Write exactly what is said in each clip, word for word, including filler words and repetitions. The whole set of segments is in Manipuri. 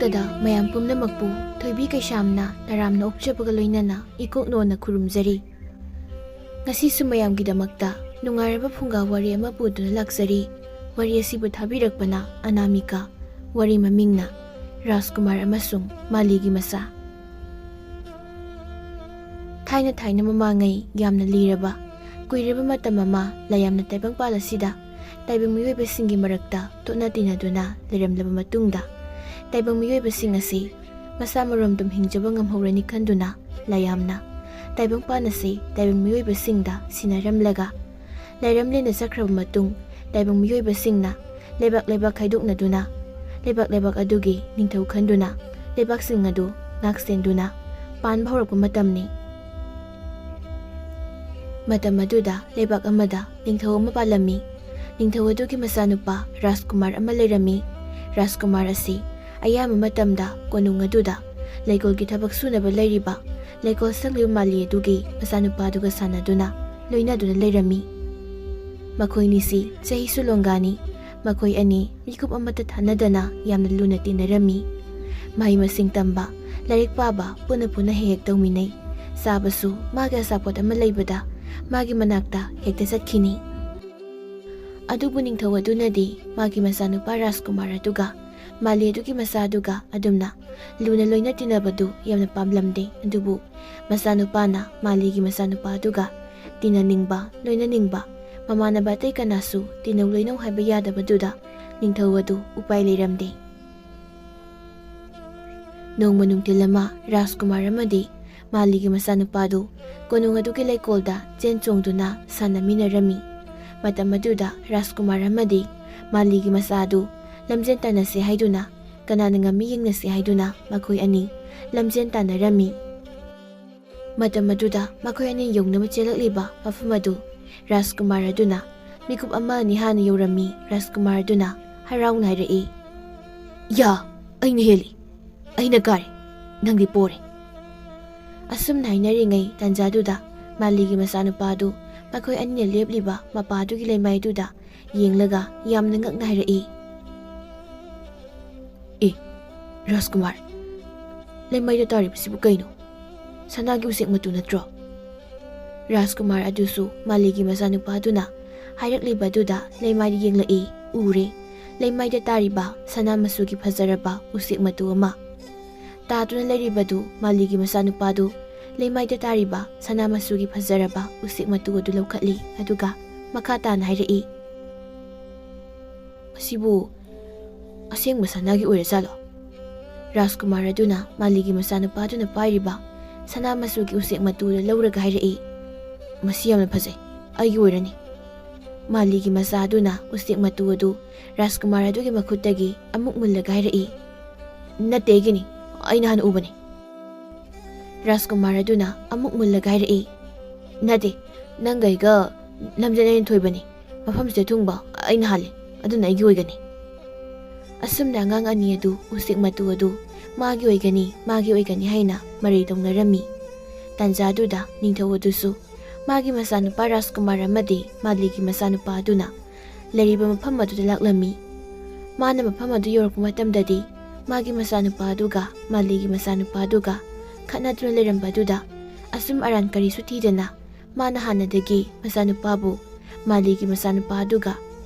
ꯗ ꯃꯌꯥꯝ ꯄꯨꯝꯅꯃꯛꯄꯨ ꯊꯣꯏꯕꯤ ꯀꯩꯁꯥꯝꯅ ꯇꯔꯥꯝꯅ ꯑꯣꯛꯆꯕꯒ ꯂꯣꯏꯅꯅ ꯏꯀꯣꯛꯅꯣꯅ ꯈꯨꯔꯨꯝꯖꯔꯤ꯫ ꯉꯁꯤꯁꯨ ꯃꯌꯥꯝꯒꯤꯗꯃꯛꯇ ꯅꯨꯡꯉꯥꯏꯔꯕ ꯐꯨꯡꯒꯥ ꯋꯥꯔꯤ ꯑꯃ ꯄꯨꯗꯨꯅ ꯂꯥꯛꯆꯔꯤ꯫ ꯋꯥꯔꯤ ꯑꯁꯤꯕꯨ ꯊꯥꯕꯤꯔꯛꯄꯅ ꯑꯅꯥꯃꯤꯀꯥ꯫ ꯋꯥꯔꯤ ꯃꯃꯤꯡꯅ ꯔꯥꯖꯀꯨꯃꯥꯔ ꯑꯃꯁꯨꯡ ꯃꯥꯂꯤꯒꯤ ꯃꯆꯥ꯫ ꯊꯥꯏꯅ ꯊꯥꯏꯅ ꯃꯃꯥꯡꯉꯩ, ꯌꯥꯝꯅ ꯂꯤꯔꯕ, ꯀꯨꯏꯔꯕ ꯃꯇꯝ ꯑꯃ ꯂꯥꯏꯌꯥꯝꯅ ꯇꯥꯏꯕꯪꯄꯥꯜ ꯑꯁꯤꯗ ꯇꯥꯏꯕꯪ ꯃꯤꯑꯣꯏꯕꯁꯤꯡꯒꯤ ꯃꯔꯛꯇ ꯇꯣꯠꯅ ꯇꯤꯟꯅꯗꯨꯅ ꯂꯩꯔꯝꯂꯕ ꯃꯇꯨꯡꯗ, ꯇꯥꯏꯕꯪ ꯃꯤꯑꯣꯏꯕꯁꯤꯡ ꯑꯁꯤ ꯃꯁꯥ ꯃꯔꯣꯝꯗꯣꯝ ꯍꯤꯡꯖꯕ ꯉꯝꯍꯧꯔꯅꯤ ꯈꯟꯗꯨꯅ ꯂꯥꯏꯌꯥꯝꯅ ꯇꯥꯏꯕꯪꯄꯥꯟ ꯑꯁꯤ ꯇꯥꯏꯕꯪ ꯃꯤꯑꯣꯏꯕꯁꯤꯡꯗ ꯁꯤꯟꯅꯔꯝꯂꯒ, ꯂꯥꯏꯔꯦꯝꯂꯦꯟꯅ ꯆꯠꯈ꯭ꯔꯕ ꯃꯇꯨꯡ, ꯇꯥꯏꯕꯪ ꯃꯤꯑꯣꯏꯕꯁꯤꯡꯅ ꯂꯩꯕꯥꯛ ꯂꯩꯕꯥꯛ ꯈꯥꯏꯗꯣꯛꯅꯗꯨꯅ, ꯂꯩꯕꯥꯛ ꯂꯩꯕꯥꯛ ꯑꯗꯨꯒꯤ ꯅꯤꯡꯊꯧ ꯈꯟꯗꯨꯅ, ꯂꯩꯕꯥꯛꯁꯤꯡ ꯑꯗꯨ ꯉꯥꯛꯁꯦꯟꯗꯨꯅ ꯄꯥꯟꯕ ꯍꯧꯔꯛꯄ ꯃꯇꯝꯅꯤ꯫ ꯃꯇꯝ ꯑꯗꯨꯗ ꯂꯩꯕꯥꯛ ꯑꯃꯗ ꯅꯤꯡꯊꯧ ꯑꯃ ꯄꯥꯜꯂꯝꯃꯤ꯫ ꯅꯤꯡꯊꯧ ꯑꯗꯨꯒꯤ ꯃꯆꯥꯅꯨꯄꯥ ꯔꯥꯖꯀꯨꯃꯥꯔ ꯑꯃ ꯂꯩꯔꯝꯃꯤ꯫ ꯔꯥꯖꯀꯨꯃꯥꯔ ꯑꯁꯤ ꯑꯌꯥꯝꯕ ꯃꯇꯝꯗ ꯀꯣꯅꯨꯡ ꯑꯗꯨꯗ ꯂꯩꯀꯣꯜꯒꯤ ꯊꯕꯛ ꯁꯨꯅꯕ ꯂꯩꯔꯤꯕ ꯂꯩꯀꯣꯜ ꯁꯪꯂꯤꯕ ꯃꯥꯂꯤ ꯑꯗꯨꯒꯤ ꯃꯆꯥꯅꯨꯄꯥꯗꯨꯒ ꯁꯥꯟꯅꯗꯨꯅ ꯂꯣꯏꯅꯗꯨꯅ ꯂꯩꯔꯝꯃꯤ꯫ ꯃꯈꯣꯏꯅꯤꯁꯤ ꯆꯍꯤꯁꯨ ꯂꯣꯡꯒꯥꯅꯤ꯫ ꯃꯈꯣꯏ ꯑꯅꯤ ꯃꯤꯀꯨꯞ ꯑꯃꯠꯇ ꯊꯥꯅꯗꯅ ꯌꯥꯝꯅ ꯂꯨꯅ ꯇꯤꯟꯅꯔꯝꯃꯤ꯫ ꯃꯍꯩ ꯃꯁꯤꯡ ꯇꯝꯕ, ꯂꯥꯏꯔꯤꯛ ꯄꯥꯕ ꯄꯨꯟꯅ ꯄꯨꯟꯅ ꯍꯦꯛ ꯍꯦꯛ ꯇꯧꯃꯤꯟꯅꯩ꯫ ꯆꯥꯕꯁꯨ ꯃꯥꯒꯤ ꯑꯆꯥꯄꯣꯠ ꯑꯃ ꯂꯩꯕꯗ ꯃꯥꯒꯤ ꯃꯅꯥꯛꯇ ꯍꯦꯛꯇ ꯆꯠꯈꯤꯅꯤ꯫ ꯑꯗꯨꯕꯨ ꯅꯤꯡꯊꯧ ꯑꯗꯨꯅꯗꯤ ꯃꯥꯒꯤ ꯃꯆꯥꯅꯨꯄꯥ ꯔꯥꯖꯀꯨꯃꯥꯔ ꯑꯗꯨꯒ ꯃꯥꯂꯤ ꯑꯗꯨꯒꯤ ꯃꯆꯥꯗꯨꯒ ꯑꯗꯨꯝꯅ ꯂꯨꯅ ꯂꯣꯏꯅ ꯇꯤꯟꯅꯕꯗꯨ ꯌꯥꯝꯅ ꯄꯥꯝꯂꯝꯗꯦ꯫ ꯑꯗꯨꯕꯨ ꯃꯆꯥꯅꯨꯄꯥꯅ ꯃꯥꯂꯤꯒꯤ ꯃꯆꯥꯅꯨꯄꯥꯗꯨꯒ ꯇꯤꯟꯅꯅꯤꯡꯕ, ꯂꯣꯏꯅꯅꯤꯡꯕ, ꯃꯃꯥꯟꯅꯕ ꯑꯇꯩ ꯀꯅꯥꯁꯨ ꯇꯤꯟꯅꯧ ꯂꯣꯏꯅꯧ ꯍꯥꯏꯕ ꯌꯥꯗꯕꯗꯨꯗ ꯅꯤꯡꯊꯧ ꯑꯗꯨ ꯎꯄꯥꯏ ꯂꯩꯔꯝꯗꯦ꯫ ꯅꯣꯡꯃ ꯅꯨꯡꯊꯤꯜ ꯑꯃ ꯔꯥꯖꯀꯨꯃꯥꯔ ꯑꯃꯗꯤ ꯃꯥꯂꯤꯒꯤ ꯃꯆꯥꯅꯨꯄꯥꯗꯨ ꯀꯣꯅꯨꯡ ꯑꯗꯨꯒꯤ ꯂꯩꯀꯣꯜꯗ ꯆꯦꯟ ꯆꯣꯡꯗꯨꯅ ꯁꯥꯟꯅꯃꯤꯟꯅꯔꯝꯃꯤ꯫ ꯃꯇꯝ ꯑꯗꯨꯗ ꯔꯥꯖꯀꯨꯃꯥꯔ ꯑꯃꯗꯤ ꯃꯥꯂꯤꯒꯤ ꯃꯆꯥ ꯑꯗꯨ ꯂꯝꯖꯦꯟ ꯇꯥꯟꯅꯁꯤ ꯍꯥꯏꯗꯨꯅ, ꯀꯅꯥꯅ ꯉꯝꯃꯤ ꯌꯦꯡꯅꯁꯤ ꯍꯥꯏꯗꯨꯅ ꯃꯈꯣꯏ ꯑꯅꯤ ꯂꯝꯖꯦꯟ ꯇꯥꯟꯅꯔꯝꯃꯤ꯫ ꯃꯇꯝ ꯑꯗꯨꯗ ꯃꯈꯣꯏ ꯑꯅꯤ ꯌꯧꯅꯕ ꯆꯦꯜꯂꯛꯂꯤꯕ ꯃꯐꯝ ꯑꯗꯨ ꯔꯥꯖꯀꯨꯃꯥꯔ ꯑꯗꯨꯅ ꯃꯤꯀꯨꯞ ꯑꯃ ꯑꯅꯤ ꯍꯥꯟꯅ ꯌꯧꯔꯝꯃꯤ꯫ ꯔꯥꯖꯀꯨꯃꯥꯔ ꯑꯗꯨꯅ ꯍꯔꯥꯎꯅ ꯍꯥꯏꯔꯛꯏ, "ꯌꯥ, ꯑꯩꯅ ꯍꯦꯜꯂꯤ꯫ ꯑꯩꯅ ꯀꯥꯔꯦ꯫ ꯅꯪꯗꯤ ꯄꯣꯔꯦ꯫" ꯑꯁꯨꯝꯅ ꯍꯥꯏꯅꯔꯤꯉꯩ ꯇꯥꯟꯖꯥꯗꯨꯗ ꯃꯥꯂꯤꯒꯤ ꯃꯆꯥꯅꯨꯄꯥꯗꯨ ꯃꯈꯣꯏ ꯑꯅꯤꯅ ꯂꯦꯞꯂꯤꯕ ꯃꯄꯥꯗꯨꯒꯤ ꯂꯩꯃꯥꯏꯗꯨꯗ ꯌꯦꯡꯂꯒ ꯌꯥꯝꯅ ꯉꯛꯅ ꯍꯥꯏꯔꯛꯏ, "ꯑꯦ, "ꯔꯥꯖꯀꯨꯃꯥꯔ, ꯂꯩꯃꯥꯏꯗ ꯇꯥꯔꯤꯕꯁꯤꯕꯨ ꯀꯩꯅꯣ? ꯁꯅꯥꯒꯤ ꯎꯆꯦꯛ ꯃꯇꯨ ꯅꯠꯇ꯭ꯔꯣ?" ꯔꯥꯖꯀꯨꯃꯥꯔ ꯑꯗꯨꯁꯨ ꯃꯥꯂꯤꯒꯤ ꯃꯆꯥꯅꯨꯄꯥ ꯑꯗꯨꯅ ꯍꯥꯏꯔꯛꯂꯤꯕ ꯑꯗꯨꯗ ꯂꯩꯃꯥꯏꯗ ꯌꯦꯡꯂꯛꯏ꯫ ꯎꯔꯦ, ꯂꯩꯃꯥꯏꯗ ꯇꯥꯔꯤꯕ ꯁꯅꯥ ꯃꯆꯨꯒꯤ ꯐꯖꯔꯕ ꯎꯆꯦꯛ ꯃꯇꯨ ꯑꯃ꯫ ꯇꯥꯗꯨꯅ ꯂꯩꯔꯤꯕꯗꯨ ꯃꯥꯂꯤꯒꯤ ꯃꯆꯥꯅꯨꯄꯥꯗꯨ ꯂꯩꯃꯥꯏꯗ ꯇꯥꯔꯤꯕ ꯁꯅꯥ ꯃꯆꯨꯒꯤ ꯐꯖꯔꯕ ꯎꯆꯦꯛ ꯃꯇꯨ ꯑꯗꯨ ꯂꯧꯈꯠꯂꯤ꯫ ꯑꯗꯨꯒ ꯃꯈꯥ ꯇꯥꯅ ꯍꯥꯏꯔꯛꯏ, "ꯃꯁꯤꯕꯨ ꯑꯁꯦꯡꯕ ꯁꯅꯥꯒꯤ ꯑꯣꯏꯔꯖꯥꯠꯂꯣ?" ꯔꯥꯖꯀꯨꯃꯥꯔ ꯑꯗꯨꯅ ꯃꯥꯂꯤꯒꯤ ꯃꯆꯥꯅꯨꯄꯥ ꯑꯗꯨꯅ ꯄꯥꯏꯔꯤꯕ ꯁꯅꯥ ꯃꯆꯨꯒꯤ ꯎꯆꯦꯛ ꯃꯇꯨꯗ ꯂꯧꯔꯒ ꯍꯥꯏꯔꯛꯏ, "ꯃꯁꯤ ꯌꯥꯝꯅ ꯐꯖꯩ, ꯑꯩꯒꯤ ꯑꯣꯏꯔꯅꯤ꯫" ꯃꯥꯂꯤꯒꯤ ꯃꯆꯥ ꯑꯗꯨꯅ ꯎꯆꯦꯛ ꯃꯇꯨ ꯑꯗꯨ ꯔꯥꯖꯀꯨꯃꯥꯔ ꯑꯗꯨꯒꯤ ꯃꯈꯨꯠꯇꯒꯤ ꯑꯃꯨꯛ ꯃꯨꯜꯂꯒ ꯍꯥꯏꯔꯛꯏ, "ꯅꯠꯇꯦ, ꯑꯩꯒꯤꯅꯤ, ꯑꯩꯅ ꯍꯥꯟꯅ ꯎꯕꯅꯤ꯫" ꯔꯥꯖꯀꯨꯃꯥꯔ ꯑꯗꯨꯅ ꯑꯃꯨꯛ ꯃꯨꯜꯂꯒ ꯍꯥꯏꯔꯛꯏ, "ꯅꯠꯇꯦ, ꯅꯪꯒ ꯑꯩꯒ ꯂꯝꯖꯦꯟ ꯑꯩꯅ ꯊꯣꯏꯕꯅꯤ, ꯃꯐꯝꯁꯤꯗ ꯊꯨꯡꯕ ꯑꯩꯅ ꯍꯥꯜꯂꯤ, ꯑꯗꯨꯅ ꯑꯩꯒꯤ ꯑꯣꯏꯒꯅꯤ꯫" ꯑꯁꯨꯝꯅ ꯑꯉꯥꯡ ꯑꯅꯤ ꯑꯗꯨ ꯎꯆꯦꯛ ꯃꯇꯨ ꯑꯗꯨ ꯃꯥꯒꯤ ꯑꯣꯏꯒꯅꯤ, ꯃꯥꯒꯤ ꯑꯣꯏꯒꯅꯤ ꯍꯥꯏꯅ ꯃꯔꯩ ꯇꯧꯅꯔꯝꯃꯤ꯫ ꯇꯥꯟꯖꯥꯗꯨꯗ ꯅꯤꯡꯊꯧ ꯑꯗꯨꯁꯨ ꯃꯥꯒꯤ ꯃꯆꯥꯅꯨꯄꯥ ꯔꯥꯖꯀꯨꯃꯥꯔ ꯑꯃꯗꯤ ꯃꯥꯂꯤꯒꯤ ꯃꯆꯥꯅꯨꯄꯥ ꯑꯗꯨꯅ ꯂꯩꯔꯤꯕ ꯃꯐꯝ ꯑꯗꯨꯗ ꯂꯥꯛꯂꯝꯃꯤ꯫ ꯃꯥꯅ ꯃꯐꯝ ꯑꯗꯨ ꯌꯧꯔꯛꯄ ꯃꯇꯝꯗꯗꯤ ꯃꯥꯒꯤ ꯃꯆꯥꯅꯨꯄꯥ ꯑꯗꯨꯒ ꯃꯥꯂꯤꯒꯤ ꯃꯆꯥꯅꯨꯄꯥ ꯑꯗꯨꯒ ꯈꯠꯅꯗꯨꯅ ꯂꯩꯔꯝꯕ ꯑꯗꯨꯗ ꯑꯁꯨꯝ ꯑꯔꯥꯟ ꯀꯔꯤꯁꯨ ꯊꯤꯗꯅ ꯃꯥꯅ ꯍꯥꯟꯅꯗꯒꯤ ꯃꯆꯥꯅꯨꯄꯥꯕꯨ ꯃꯥꯂꯤꯒꯤ ꯃꯆꯥꯅꯨꯄꯥ ꯑꯗꯨꯒ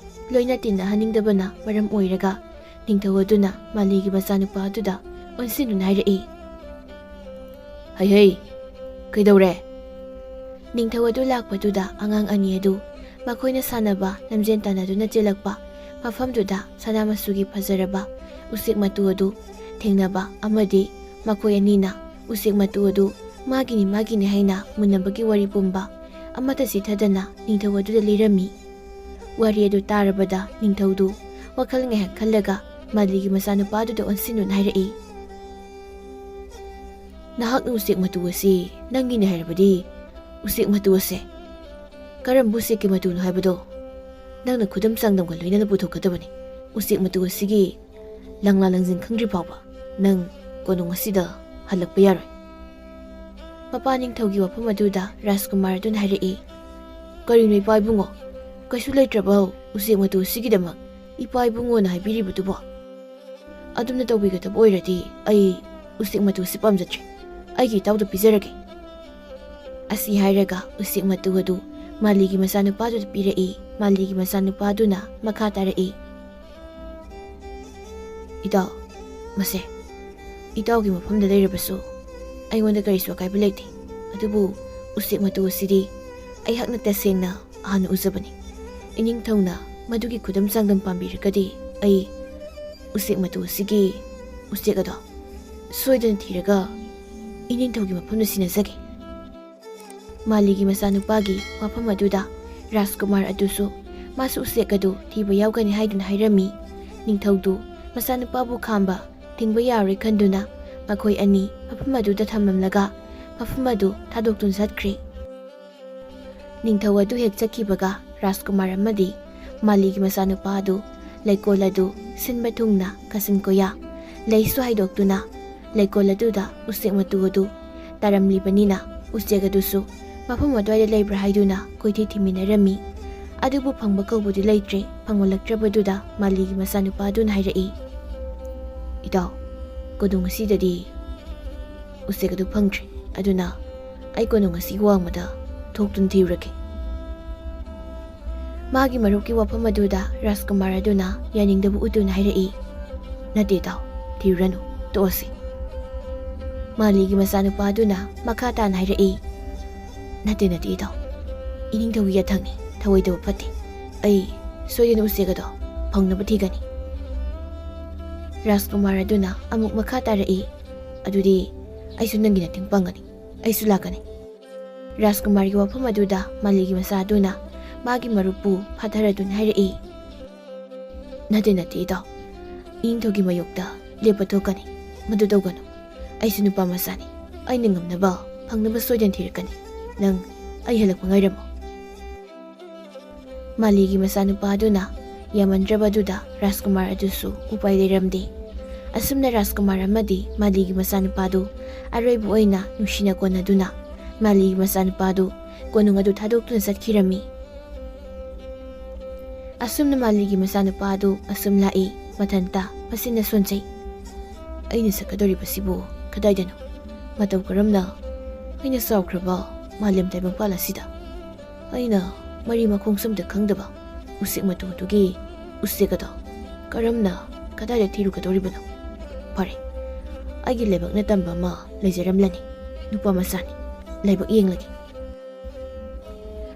ꯂꯣꯏꯅ ꯇꯤꯟꯅꯍꯟꯅꯤꯡꯗꯕꯅ ꯃꯔꯝ ꯑꯣꯏꯔꯒ ꯅꯤꯡꯊꯧ ꯑꯗꯨꯅ ꯃꯥꯂꯤꯒꯤ ꯃꯆꯥꯅꯨꯄꯥ ꯑꯗꯨꯗ ꯑꯣꯟꯁꯤꯟꯗꯨꯅ ꯍꯥꯏꯔꯛꯏ, "ꯍꯩ ꯍꯩ, ꯀꯩꯗꯧꯔꯦ?" ꯅꯤꯡꯊꯧ ꯑꯗꯨ ꯂꯥꯛꯄꯗꯨꯗ ꯑꯉꯥꯡ ꯑꯅꯤ ꯑꯗꯨ ꯃꯈꯣꯏꯅ ꯁꯥꯟꯅꯕ ꯂꯝꯖꯦꯟ ꯇꯥꯟꯅꯗꯨꯅ ꯆꯦꯜꯂꯛꯄ ꯃꯐꯝꯗꯨꯗ ꯁꯅꯥ ꯃꯆꯨꯒꯤ ꯐꯖꯔꯕ ꯎꯆꯦꯛ ꯃꯇꯨ ꯑꯗꯨ ꯊꯦꯡꯅꯕ ꯑꯃꯗꯤ ꯃꯈꯣꯏ ꯑꯅꯤꯅ ꯎꯆꯦꯛ ꯃꯇꯨ ꯑꯗꯨ ꯃꯥꯒꯤꯅꯤ, ꯃꯥꯒꯤꯅꯤ ꯍꯥꯏꯅ ꯃꯨꯟꯅꯕꯒꯤ ꯋꯥꯔꯤ ꯄꯨꯝꯕ ꯑꯃꯠꯇ ꯆꯤꯊꯗꯅ ꯅꯤꯡꯊꯧ ꯑꯗꯨꯗ ꯂꯤꯔꯝꯃꯤ꯫ ꯋꯥꯔꯤ ꯑꯗꯨ ꯇꯥꯔꯕꯗ ꯅꯤꯡꯊꯧꯗꯨ ꯋꯥꯈꯜ ꯉꯥꯏꯍꯥꯛ ꯈꯜꯂꯒ ꯃꯥꯂꯤꯒꯤ ꯃꯆꯥꯅꯨꯄꯥ ꯑꯗꯨꯗ ꯑꯣꯟꯁꯤꯟꯗꯨꯅ ꯍꯥꯏꯔꯛꯏ, "ꯅꯍꯥꯛꯅ ꯎꯆꯦꯛ ꯃꯇꯨ ꯑꯁꯤ ꯅꯪꯒꯤꯅꯤ ꯍꯥꯏꯔꯕꯗꯤ, ꯎꯆꯦꯛ ꯃꯇꯨ ꯑꯁꯦ ꯀꯔꯝꯕ ꯎꯆꯦꯛꯀꯤ ꯃꯇꯨꯅꯣ ꯍꯥꯏꯕꯗꯣ ꯅꯪꯅ ꯈꯨꯗꯝ ꯆꯥꯡꯗꯝꯒ ꯂꯣꯏꯅꯅ ꯄꯨꯊꯣꯛꯀꯗꯕꯅꯤ꯫ ꯎꯆꯦꯛ ꯃꯇꯨ ꯑꯁꯤꯒꯤ ꯂꯪꯂꯥ ꯂꯪꯖꯤꯟ ꯈꯪꯗ꯭ꯔꯤ ꯐꯥꯎꯕ ꯅꯪ ꯀꯣꯅꯨꯡ ꯑꯁꯤꯗ ꯍꯜꯂꯛꯄ ꯌꯥꯔꯣꯏ꯫" ꯃꯄꯥ ꯅꯤꯡꯊꯧꯒꯤ ꯋꯥꯐꯝ ꯑꯗꯨꯗ ꯔꯥꯖꯀꯨꯃꯥꯔ ꯑꯗꯨꯅ ꯍꯥꯏꯔꯛꯏ, "ꯀꯔꯤꯅꯣ ꯏꯄꯥ ꯏꯕꯨꯡꯉꯣ? ꯀꯩꯁꯨ ꯂꯩꯇ꯭ꯔꯕ ꯎꯆꯦꯛ ꯃꯇꯨ ꯑꯁꯤꯒꯤꯗꯃꯛ ꯏꯄꯥ ꯏꯕꯨꯡꯉꯣꯅ ꯍꯥꯏꯕꯤꯔꯤꯕꯗꯨꯕꯣ?" ꯑꯗꯨꯝꯅ ꯇꯧꯕꯤꯒꯗꯕ ꯑꯣꯏꯔꯗꯤ ꯑꯩ ꯎꯆꯦꯛ ꯃꯇꯨ ꯑꯁꯤ ꯄꯥꯝꯖꯗ꯭ꯔꯦ꯫ ꯑꯩꯒꯤ ꯏꯇꯥꯎꯗ ꯄꯤꯖꯔꯒꯦ꯫ ꯑꯁꯤ ꯍꯥꯏꯔꯒ ꯎꯆꯦꯛ ꯃꯇꯨ ꯑꯗꯨ ꯃꯥꯂꯤꯒꯤ ꯃꯆꯥꯅꯨꯄꯥꯗꯨꯗ ꯄꯤꯔꯛꯏ꯫ ꯃꯥꯂꯤꯒꯤ ꯃꯆꯥꯅꯨꯄꯥꯗꯨꯅ ꯃꯈꯥ ꯇꯥꯔꯛꯏ, "ꯏꯇꯥꯎ, ꯃꯁꯦ ꯏꯇꯥꯎꯒꯤ ꯃꯐꯝꯗ ꯂꯩꯔꯕꯁꯨ ꯑꯩꯉꯣꯟꯗ ꯀꯔꯤꯁꯨ ꯑꯀꯥꯏꯕ ꯂꯩꯇꯦ꯫ ꯑꯗꯨꯕꯨ ꯎꯆꯦꯛ ꯃꯇꯨ ꯑꯁꯤꯗꯤ ꯑꯩꯍꯥꯛꯅ ꯇꯁꯦꯡꯅ ꯍꯥꯟꯅ ꯎꯖꯕꯅꯤ꯫ ꯏꯅꯤꯡꯊꯧꯅ ꯃꯗꯨꯒꯤ ꯈꯨꯗꯝ ꯆꯥꯡꯗꯝ ꯄꯥꯝꯕꯤꯔꯒꯗꯤ ꯑꯩ ꯎꯆꯦꯛ ꯃꯇꯨ ꯑꯁꯤꯒꯤ ꯎꯆꯦꯛ ꯑꯗꯣ ꯁꯣꯏꯗꯅ ꯊꯤꯔꯒ ꯏꯅꯤꯡꯊꯧꯒꯤ ꯃꯐꯝꯗ ꯁꯤꯟꯅꯖꯒꯦ꯫" ꯃꯥꯂꯤꯒꯤ ꯃꯆꯥꯅꯨꯄꯥꯒꯤ ꯋꯥꯐꯝ ꯑꯗꯨꯗ ꯔꯥꯖꯀꯨꯃꯥꯔ ꯑꯗꯨꯁꯨ ꯃꯥꯁꯨ ꯎꯆꯦꯛ ꯑꯗꯨ ꯊꯤꯕ ꯌꯥꯎꯒꯅꯤ ꯍꯥꯏꯗꯨꯅ ꯍꯥꯏꯔꯝꯃꯤ꯫ ꯅꯤꯡꯊꯧꯗꯨ ꯃꯆꯥꯅꯨꯄꯥꯕꯨ ꯈꯥꯝꯕ ꯊꯤꯡꯕ ꯌꯥꯔꯣꯏ ꯈꯟꯗꯨꯅ ꯃꯈꯣꯏ ꯑꯅꯤ ꯃꯐꯝ ꯑꯗꯨꯗ ꯊꯝꯂꯝꯂꯒ ꯃꯐꯝ ꯑꯗꯨ ꯊꯥꯗꯣꯛꯇꯨꯅ ꯆꯠꯈ꯭ꯔꯦ꯫ ꯅꯤꯡꯊꯧ ꯑꯗꯨ ꯍꯦꯛ ꯆꯠꯈꯤꯕꯒ ꯔꯥꯖꯀꯨꯃꯥꯔ ꯑꯃꯗꯤ ꯃꯥꯂꯤꯒꯤ ꯃꯆꯥꯅꯨꯄꯥ ꯑꯗꯨ ꯂꯩꯀꯣꯜ ꯑꯗꯨ ꯁꯤꯟꯕ ꯊꯨꯡꯅ ꯀꯥꯆꯤꯟ ꯀꯣꯌꯥ ꯂꯩꯁꯨ ꯍꯥꯏꯗꯣꯛꯇꯨꯅ ꯂꯩꯀꯣꯜ ꯑꯗꯨꯗ ꯎꯆꯦꯛ ꯃꯇꯨ ꯑꯗꯨ ꯇꯥꯔꯝꯂꯤꯕꯅꯤꯅ ꯎꯆꯦꯛ ꯑꯗꯨꯁꯨ ꯃꯐꯝ ꯑꯗꯨꯋꯥꯏꯗ ꯂꯩꯕ꯭ꯔꯥ ꯍꯥꯏꯗꯨꯅ ꯀꯣꯏꯊꯤ ꯊꯤꯃꯤꯟꯅꯔꯝꯃꯤ꯫ ꯑꯗꯨꯕꯨ ꯐꯪꯕ ꯀꯧꯕꯗꯤ ꯂꯩꯇ꯭ꯔꯦ꯫ ꯐꯪꯂꯛꯇ꯭ꯔꯕꯗꯨꯗ ꯃꯥꯂꯤꯒꯤ ꯃꯆꯥꯅꯨꯄꯥ ꯑꯗꯨꯅ ꯍꯥꯏꯔꯛꯏ, "ꯏꯇꯥꯎ, ꯀꯣꯅꯨꯡ ꯑꯁꯤꯗꯗꯤ ꯎꯆꯦꯛ ꯑꯗꯨ ꯐꯪꯗ꯭ꯔꯦ꯫ ꯑꯗꯨꯅ ꯑꯩ ꯀꯣꯅꯨꯡ ꯑꯁꯤꯒꯤ ꯋꯥꯡꯃꯗ ꯊꯣꯛꯇꯨꯅ ꯊꯤꯔꯨꯔꯒꯦ꯫" ꯃꯥꯒꯤ ꯃꯔꯨꯞꯀꯤ ꯋꯥꯐꯝ ꯑꯗꯨꯗ ꯔꯥꯖꯀꯨꯃꯥꯔ ꯑꯗꯨꯅ ꯌꯥꯅꯤꯡꯗꯕ ꯎꯠꯇꯨꯅ ꯍꯥꯏꯔꯛꯏ, "ꯅꯠꯇꯦ ꯏꯇꯥꯎ, ꯊꯤꯔꯨꯔꯅꯨ, ꯇꯣꯛꯑꯁꯤ꯫" ꯃꯥꯂꯤꯒꯤ ꯃꯆꯥꯅꯨꯄꯥ ꯑꯗꯨꯅ ꯃꯈꯥ ꯇꯥꯅ ꯍꯥꯏꯔꯛꯏ, "ꯅꯠꯇꯦ, ꯅꯠꯇꯦ ꯏꯇꯥꯎ, ꯏꯅꯤꯡꯊꯧꯒꯤ ꯌꯥꯊꯪꯅꯤ, ꯊꯑꯣꯏꯗꯕ ꯐꯠꯇꯦ꯫ ꯑꯩ ꯁꯣꯏꯗꯅ ꯎꯆꯦꯛ ꯑꯗꯣ ꯐꯪꯅꯕ ꯊꯤꯒꯅꯤ꯫" ꯔꯥꯖꯀꯨꯃꯥꯔ ꯑꯗꯨꯅ ꯑꯃꯨꯛ ꯃꯈꯥ ꯇꯥꯔꯛꯏ, "ꯑꯗꯨꯗꯤ ꯑꯩꯁꯨ ꯅꯪꯒꯤ ꯃꯇꯦꯡ ꯄꯥꯡꯒꯅꯤ, ꯑꯩꯁꯨ ꯂꯥꯛꯀꯅꯤ꯫" ꯔꯥꯖꯀꯨꯃꯥꯔꯒꯤ ꯋꯥꯐꯝ ꯑꯗꯨꯗ ꯃꯥꯂꯤꯒꯤ ꯃꯆꯥ ꯑꯗꯨꯅ ꯃꯥꯒꯤ ꯃꯔꯨꯞꯄꯨ ꯐꯥꯊꯔꯗꯨꯅ ꯍꯥꯏꯔꯛꯏ, "ꯅꯠꯇꯦ, ꯅꯠꯇꯦ ꯏꯇꯥꯎ, ꯏꯅꯤꯡꯊꯧꯒꯤ ꯃꯥꯌꯣꯛꯇ ꯂꯦꯞꯄ ꯊꯣꯛꯀꯅꯤ, ꯃꯗꯨ ꯇꯧꯒꯅꯨ꯫ ꯑꯩꯁꯨ ꯅꯨꯄꯥ ꯃꯆꯥꯅꯤ, ꯑꯩꯅ ꯉꯝꯅꯕ ꯐꯪꯅꯕ ꯁꯣꯏꯗꯅ ꯊꯤꯔꯛꯀꯅꯤ꯫ ꯅꯪ ꯑꯩ ꯍꯜꯂꯛꯄ ꯉꯥꯏꯔꯝꯃꯨ꯫" ꯃꯥꯂꯤꯒꯤ ꯃꯆꯥꯅꯨꯄꯥ ꯑꯗꯨꯅ ꯌꯥꯃꯟꯗ꯭ꯔꯕꯗꯨꯗ ꯔꯥꯖꯀꯨꯃꯥꯔ ꯑꯗꯨꯁꯨ ꯎꯄꯥꯏ ꯂꯩꯔꯝꯗꯦ꯫ ꯑꯁꯨꯝꯅ ꯔꯥꯖꯀꯨꯃꯥꯔ ꯑꯃꯗꯤ ꯃꯥꯂꯤꯒꯤ ꯃꯆꯥꯅꯨꯄꯥꯗꯨ ꯑꯔꯣꯏꯕ ꯑꯣꯏꯅ ꯅꯨꯡꯁꯤꯅ ꯀꯣꯟꯅꯗꯨꯅ ꯃꯥꯂꯤꯒꯤ ꯃꯆꯥꯅꯨꯄꯥꯗꯨ ꯀꯣꯅꯨꯡ ꯑꯗꯨ ꯊꯥꯗꯣꯛꯇꯨꯅ ꯆꯠꯈꯤꯔꯝꯃꯤ꯫ ꯑꯁꯨꯝꯅ ꯃꯥꯂꯤꯒꯤ ꯃꯆꯥꯅꯨꯄꯥ ꯑꯗꯨ ꯑꯁꯨꯝ ꯂꯥꯛꯏ, ꯃꯊꯟꯇ ꯃꯁꯤꯅ ꯁꯣꯟꯖꯩ꯫ ꯑꯩꯅ ꯁꯛꯀꯗꯧꯔꯤꯕꯁꯤꯕꯨ ꯀꯗꯥꯏꯗꯅꯣ? ꯃꯇꯧ ꯀꯔꯝꯅ? ꯑꯩꯅ ꯆꯥꯎꯈ꯭ꯔꯕ ꯃꯥꯂꯦꯝ ꯇꯥꯏꯕꯪꯄꯥꯜ ꯑꯁꯤꯗ ꯑꯩꯅ ꯃꯔꯤ ꯃꯈꯣꯡ ꯁꯝꯗ ꯈꯪꯗꯕ ꯎꯆꯦꯛ ꯃꯇꯨ ꯑꯗꯨꯒꯤ ꯎꯆꯦꯛ ꯑꯗꯣ ꯀꯔꯝꯅ, ꯀꯗꯥꯏꯗ ꯊꯤꯔꯨꯒꯗꯧꯔꯤꯕꯅꯣ? ꯐꯔꯦ, ꯑꯩꯒꯤ ꯂꯥꯏꯕꯛꯅ ꯇꯝꯕ ꯑꯃ ꯂꯩꯖꯔꯝꯂꯅꯤ꯫ ꯅꯨꯄꯥ ꯃꯆꯥꯅꯤ, ꯂꯥꯏꯕꯛ ꯌꯦꯡꯂꯒꯦ꯫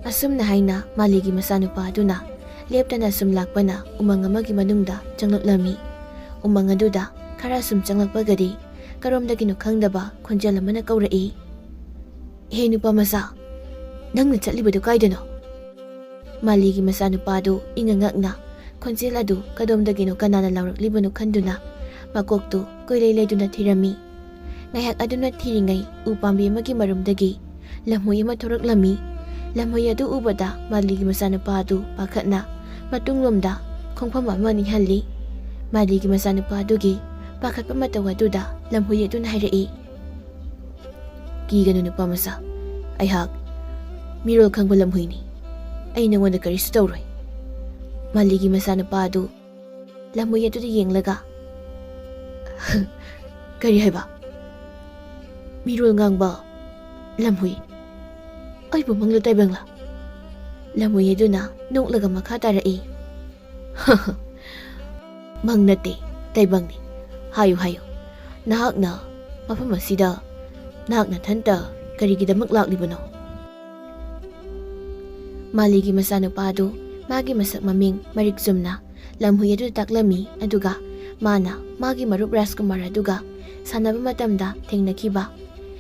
ꯑꯁꯨꯝꯅ ꯍꯥꯏꯅ ꯃꯥꯂꯤꯒꯤ ꯃꯆꯥꯅꯨꯄꯥ ꯑꯗꯨꯅ ꯂꯦꯞꯇꯅ ꯁꯨꯝ ꯂꯥꯛꯄꯅ ꯎꯃꯪ ꯑꯃꯒꯤ ꯃꯅꯨꯡꯗ ꯆꯪꯂꯛꯂꯝꯃꯤ꯫ ꯎꯃꯪ ꯑꯗꯨꯗ ꯈꯔ ꯁꯨꯝ ꯆꯪꯂꯛꯄꯒꯗꯤ ꯀꯔꯣꯝꯗꯒꯤꯅꯣ ꯈꯪꯗꯕ ꯈꯣꯟꯖꯦꯜ ꯑꯃꯅ ꯀꯧꯔꯛꯏ, "ꯍꯦ ꯅꯨꯄꯥ ꯃꯆꯥ, ꯅꯪꯅ ꯆꯠꯂꯤꯕꯗꯨ ꯀꯥꯏꯗꯅꯣ?" ꯃꯥꯂꯤꯒꯤ ꯃꯆꯥꯅꯨꯄꯥꯗꯨ ꯏꯉꯛ ꯉꯛꯅ ꯈꯣꯟꯖꯦꯜ ꯑꯗꯨ ꯀꯗꯣꯝꯗꯒꯤꯅꯣ ꯀꯅꯥꯅ ꯂꯥꯎꯔꯛꯂꯤꯕꯅꯣ ꯈꯟꯗꯨꯅ ꯃꯀꯣꯛꯇꯨ ꯀꯣꯏꯂꯩ ꯂꯩꯗꯨꯅ ꯊꯤꯔꯝꯃꯤ꯫ ꯉꯥꯏꯍꯥꯛ ꯑꯗꯨꯅ ꯊꯤꯔꯤꯉꯩ ꯎ ꯄꯥꯝꯕꯤ ꯑꯃꯒꯤ ꯃꯔꯨꯝꯗꯒꯤ ꯂꯝꯍꯨꯏ ꯑꯃ ꯊꯣꯔꯛꯂꯝꯃꯤ꯫ ꯂꯝꯍꯨꯏ ꯑꯗꯨ ꯎꯕꯗ ꯃꯥꯂꯤꯒꯤ ꯃꯆꯥꯅꯨꯄꯥ ꯑꯗꯨ ꯄꯥꯈꯠꯅ ꯃꯇꯨꯡꯂꯣꯝꯗ ꯈꯣꯡꯐꯝ ꯑꯃ ꯑꯅꯤ ꯍꯜꯂꯤ꯫ ꯃꯥꯂꯤꯒꯤ ꯃꯆꯥꯅꯨꯄꯥ ꯑꯗꯨꯒꯤ ꯄꯥꯈꯠꯄ ꯃꯇꯧ ꯑꯗꯨꯗ ꯂꯝꯍꯨꯏ ꯑꯗꯨꯅ ꯍꯥꯏꯔꯛꯏ, "ꯀꯤꯒꯅꯨ ꯅꯨꯄꯥ ꯃꯆꯥ, ꯑꯩꯍꯥꯛ ꯃꯤꯔꯣꯜ ꯈꯪꯕ ꯂꯝꯍꯨꯏꯅꯤ꯫ ꯑꯩ ꯅꯉꯣꯟꯗ ꯀꯔꯤꯁꯨ ꯇꯧꯔꯣꯏ꯫" ꯃꯥꯂꯤꯒꯤ ꯃꯆꯥꯅꯨꯄꯥ ꯑꯗꯨ ꯂꯝꯍꯨꯏ ꯑꯗꯨꯗ ꯌꯦꯡꯂꯒ, "ꯀꯔꯤ ꯍꯥꯏꯕ? ꯃꯤꯔꯣꯜ ꯉꯥꯡꯕ ꯂꯝꯍꯨꯏ? ꯑꯩꯕꯨ ꯃꯪꯂ ꯇꯥꯏꯕꯪꯂ?" ꯂꯝꯍꯨꯏ ꯑꯗꯨꯅ ꯅꯣꯛꯂꯒ ꯃꯈꯥ ꯇꯥꯔꯛꯏ, "ꯃꯪ ꯅꯠꯇꯦ, ꯇꯥꯏꯕꯪꯅꯤ꯫ ꯍꯥꯏꯌꯨ, ꯍꯥꯏꯌꯨ, ꯅꯍꯥꯛꯅ ꯃꯐꯝ ꯑꯁꯤꯗ ꯅꯍꯥꯛ ꯅꯊꯟꯇ ꯀꯔꯤꯒꯤꯗꯃꯛ ꯂꯥꯛꯂꯤꯕꯅꯣ?" ꯃꯥꯂꯤꯒꯤ ꯃꯆꯥꯅꯨꯄꯥ ꯑꯗꯨ ꯃꯥꯒꯤ ꯃꯁꯛ ꯃꯃꯤꯡ ꯃꯔꯤꯛ ꯆꯨꯝꯅ ꯂꯝꯍꯨꯏ ꯑꯗꯨꯗ ꯇꯥꯛꯂꯝꯃꯤ, ꯑꯗꯨꯒ ꯃꯥꯅ ꯃꯥꯒꯤ ꯃꯔꯨꯞ ꯔꯥꯖꯀꯨꯃꯥꯔ ꯑꯗꯨꯒ ꯁꯥꯟꯅꯕ ꯃꯇꯝꯗ ꯊꯦꯡꯅꯈꯤꯕ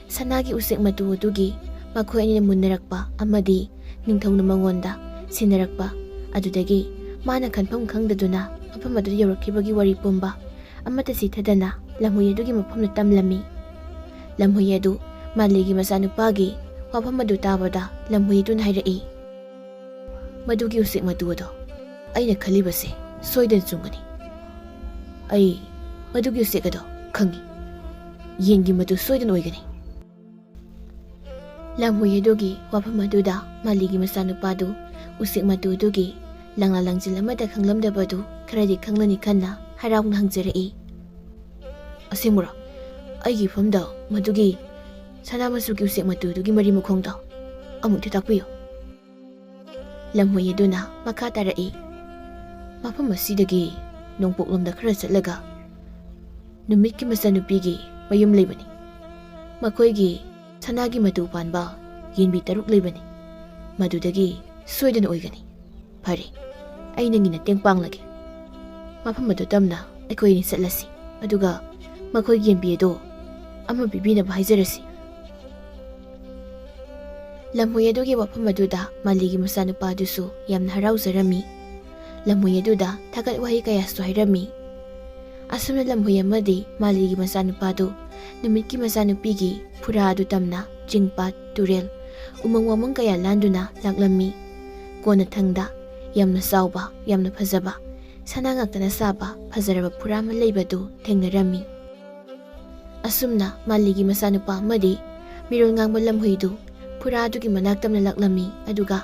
ꯁꯅꯥꯒꯤ ꯎꯆꯦꯛ ꯃꯇꯨ ꯑꯗꯨꯒꯤ ꯃꯈꯣꯏ ꯑꯅꯤꯅ ꯃꯨꯟꯅꯔꯛꯄ ꯑꯃꯗꯤ ꯅꯤꯡꯊꯧꯅ ꯃꯉꯣꯟꯗ ꯁꯤꯟꯅꯔꯛꯄ ꯑꯗꯨꯗꯒꯤ ꯃꯥꯅ ꯈꯟꯐꯝ ꯈꯪꯗꯗꯨꯅ ꯃꯐꯝ ꯑꯗꯨꯗ ꯌꯧꯔꯛꯈꯤꯕꯒꯤ ꯋꯥꯔꯤ ꯄꯨꯝꯕ ꯑꯃꯠꯇ ꯆꯤꯊꯗꯅ ꯂꯝꯍꯨꯏ ꯑꯗꯨꯒꯤ ꯃꯐꯝꯗ ꯇꯝꯂꯝꯃꯤ꯫ ꯂꯝꯍꯨꯏ ꯑꯗꯨ ꯃꯥꯂꯤꯒꯤ ꯃꯆꯥꯅꯨꯄꯥꯒꯤ ꯋꯥꯐꯝ ꯑꯗꯨ ꯇꯥꯕꯗ ꯂꯝꯍꯨꯏ ꯑꯗꯨꯅ ꯍꯥꯏꯔꯛꯏ, "ꯃꯗꯨꯒꯤ ꯎꯆꯦꯛ ꯃꯇꯨ ꯑꯗꯣ ꯑꯩꯅ ꯈꯜꯂꯤꯕꯁꯦ ꯁꯣꯏꯗꯅ ꯆꯨꯝꯒꯅꯤ꯫ ꯑꯩ ꯃꯗꯨꯒꯤ ꯎꯆꯦꯛ ꯑꯗꯣ ꯈꯪꯏ꯫ ꯌꯦꯟꯒꯤ ꯃꯇꯨ ꯁꯣꯏꯗꯅ ꯑꯣꯏꯒꯅꯤ꯫" ꯂꯝꯍꯨꯏ ꯑꯗꯨꯒꯤ ꯋꯥꯐꯝ ꯑꯗꯨꯗ ꯃꯥꯂꯤꯒꯤ ꯃꯆꯥꯅꯨꯄꯥꯗꯨ ꯎꯆꯦꯛ ꯃꯇꯨ ꯑꯗꯨꯒꯤ ꯂꯪꯂꯥ ꯂꯪꯖꯤꯜ ꯑꯃꯠꯇ ꯈꯪꯂꯝꯗꯕꯗꯨ ꯈꯔꯗꯤ ꯈꯪꯂꯅꯤ ꯈꯟꯅ ꯍꯔꯥꯎꯅ ꯍꯪꯖꯔꯛꯏ꯫ "ꯑꯁꯦꯡꯕꯔꯣ? ꯑꯩꯒꯤ ꯏꯐꯝꯗ ꯃꯗꯨꯒꯤ ꯁꯅꯥ ꯃꯆꯨꯒꯤ ꯎꯆꯦꯛ ꯃꯇꯨꯗꯨꯒꯤ ꯃꯔꯤ ꯃꯈꯣꯡꯗꯣ ꯑꯃꯨꯛꯇ ꯇꯥꯛꯄꯤꯌꯨ꯫" ꯂꯝꯍꯨꯏ ꯑꯗꯨꯅ ꯃꯈꯥ ꯇꯥꯔꯛꯏ, "ꯃꯐꯝ ꯑꯁꯤꯗꯒꯤ ꯅꯣꯡꯄꯣꯛꯂꯣꯝꯗ ꯈꯔ ꯆꯠꯂꯒ ꯅꯨꯃꯤꯠꯀꯤ ꯃꯆꯥꯅꯨꯄꯤꯒꯤ ꯃꯌꯨꯝ ꯂꯩꯕꯅꯤ꯫ ꯃꯈꯣꯏꯒꯤ ꯁꯅꯥꯒꯤ ꯃꯇꯨ ꯄꯥꯟꯕ ꯌꯦꯟꯕꯤ ꯇꯔꯨꯛ ꯂꯩꯕꯅꯤ꯫ ꯃꯗꯨꯗꯒꯤ ꯁꯣꯏꯗꯅ ꯑꯣꯏꯒꯅꯤ꯫ ꯐꯔꯦ, ꯑꯩ ꯅꯪꯒꯤ ꯃꯇꯦꯡ ꯄꯥꯡꯂꯒꯦ꯫ ꯃꯐꯝ ꯑꯗꯨ ꯇꯝꯅ ꯑꯩꯈꯣꯏ ꯑꯅꯤ ꯆꯠꯂꯁꯤ, ꯑꯗꯨꯒ ꯃꯈꯣꯏꯒꯤ ꯌꯦꯟꯕꯤ ꯑꯗꯨ ꯑꯃ ꯄꯤꯕꯤꯅꯕ ꯍꯥꯏꯖꯔꯁꯤ꯫" ꯂꯝꯍꯨꯏ ꯑꯗꯨꯒꯤ ꯋꯥꯐꯝ ꯑꯗꯨꯗ ꯃꯥꯂꯤꯒꯤ ꯃꯆꯥꯅꯨꯄꯥ ꯑꯗꯨꯁꯨ ꯌꯥꯝꯅ ꯍꯔꯥꯎꯖꯔꯝꯃꯤ꯫ ꯂꯝꯍꯨꯏ ꯑꯗꯨꯗ ꯊꯥꯒꯠ ꯋꯥꯍꯩ ꯀꯌꯥꯁꯨ ꯍꯥꯏꯔꯝꯃꯤ꯫ ꯑꯁꯨꯝꯅ ꯂꯝꯍꯨꯏ ꯑꯃꯗꯤ ꯃꯥꯂꯤꯒꯤ ꯃꯆꯥꯅꯨꯄꯥꯗꯨ ꯅꯨꯃꯤꯠꯀꯤ ꯃꯆꯥꯅꯨꯄꯤꯒꯤ ꯐꯨꯔꯥ ꯑꯗꯨ ꯇꯝꯅ ꯆꯤꯡ ꯄꯥꯠ, ꯇꯨꯔꯦꯜ, ꯎꯃꯪ ꯋꯥꯃꯪ ꯀꯌꯥ ꯂꯥꯟꯗꯨꯅ ꯂꯥꯛꯂꯝꯃꯤ꯫ ꯀꯣꯟꯅꯊꯪꯗ ꯌꯥꯝꯅ ꯆꯥꯎꯕ, ꯌꯥꯝꯅ ꯐꯖꯕ, ꯁꯅꯥ ꯉꯥꯛꯇꯅ ꯁꯥꯕ ꯐꯖꯔꯕ ꯐꯨꯔꯥ ꯑꯃ ꯂꯩꯕꯗꯨ ꯊꯦꯡꯅꯔꯝꯃꯤ꯫ ꯑꯁꯨꯝꯅ ꯃꯥꯂꯤꯒꯤ ꯃꯆꯥꯅꯨꯄꯥ ꯑꯃꯗꯤ ꯃꯤꯔꯣꯜ ꯉꯥꯡꯕ ꯂꯝꯍꯨꯏꯗꯨ ꯐꯨꯔꯥ ꯑꯗꯨꯒꯤ ꯃꯅꯥꯛ ꯇꯝꯅ ꯂꯥꯛꯂꯝꯃꯤ, ꯑꯗꯨꯒ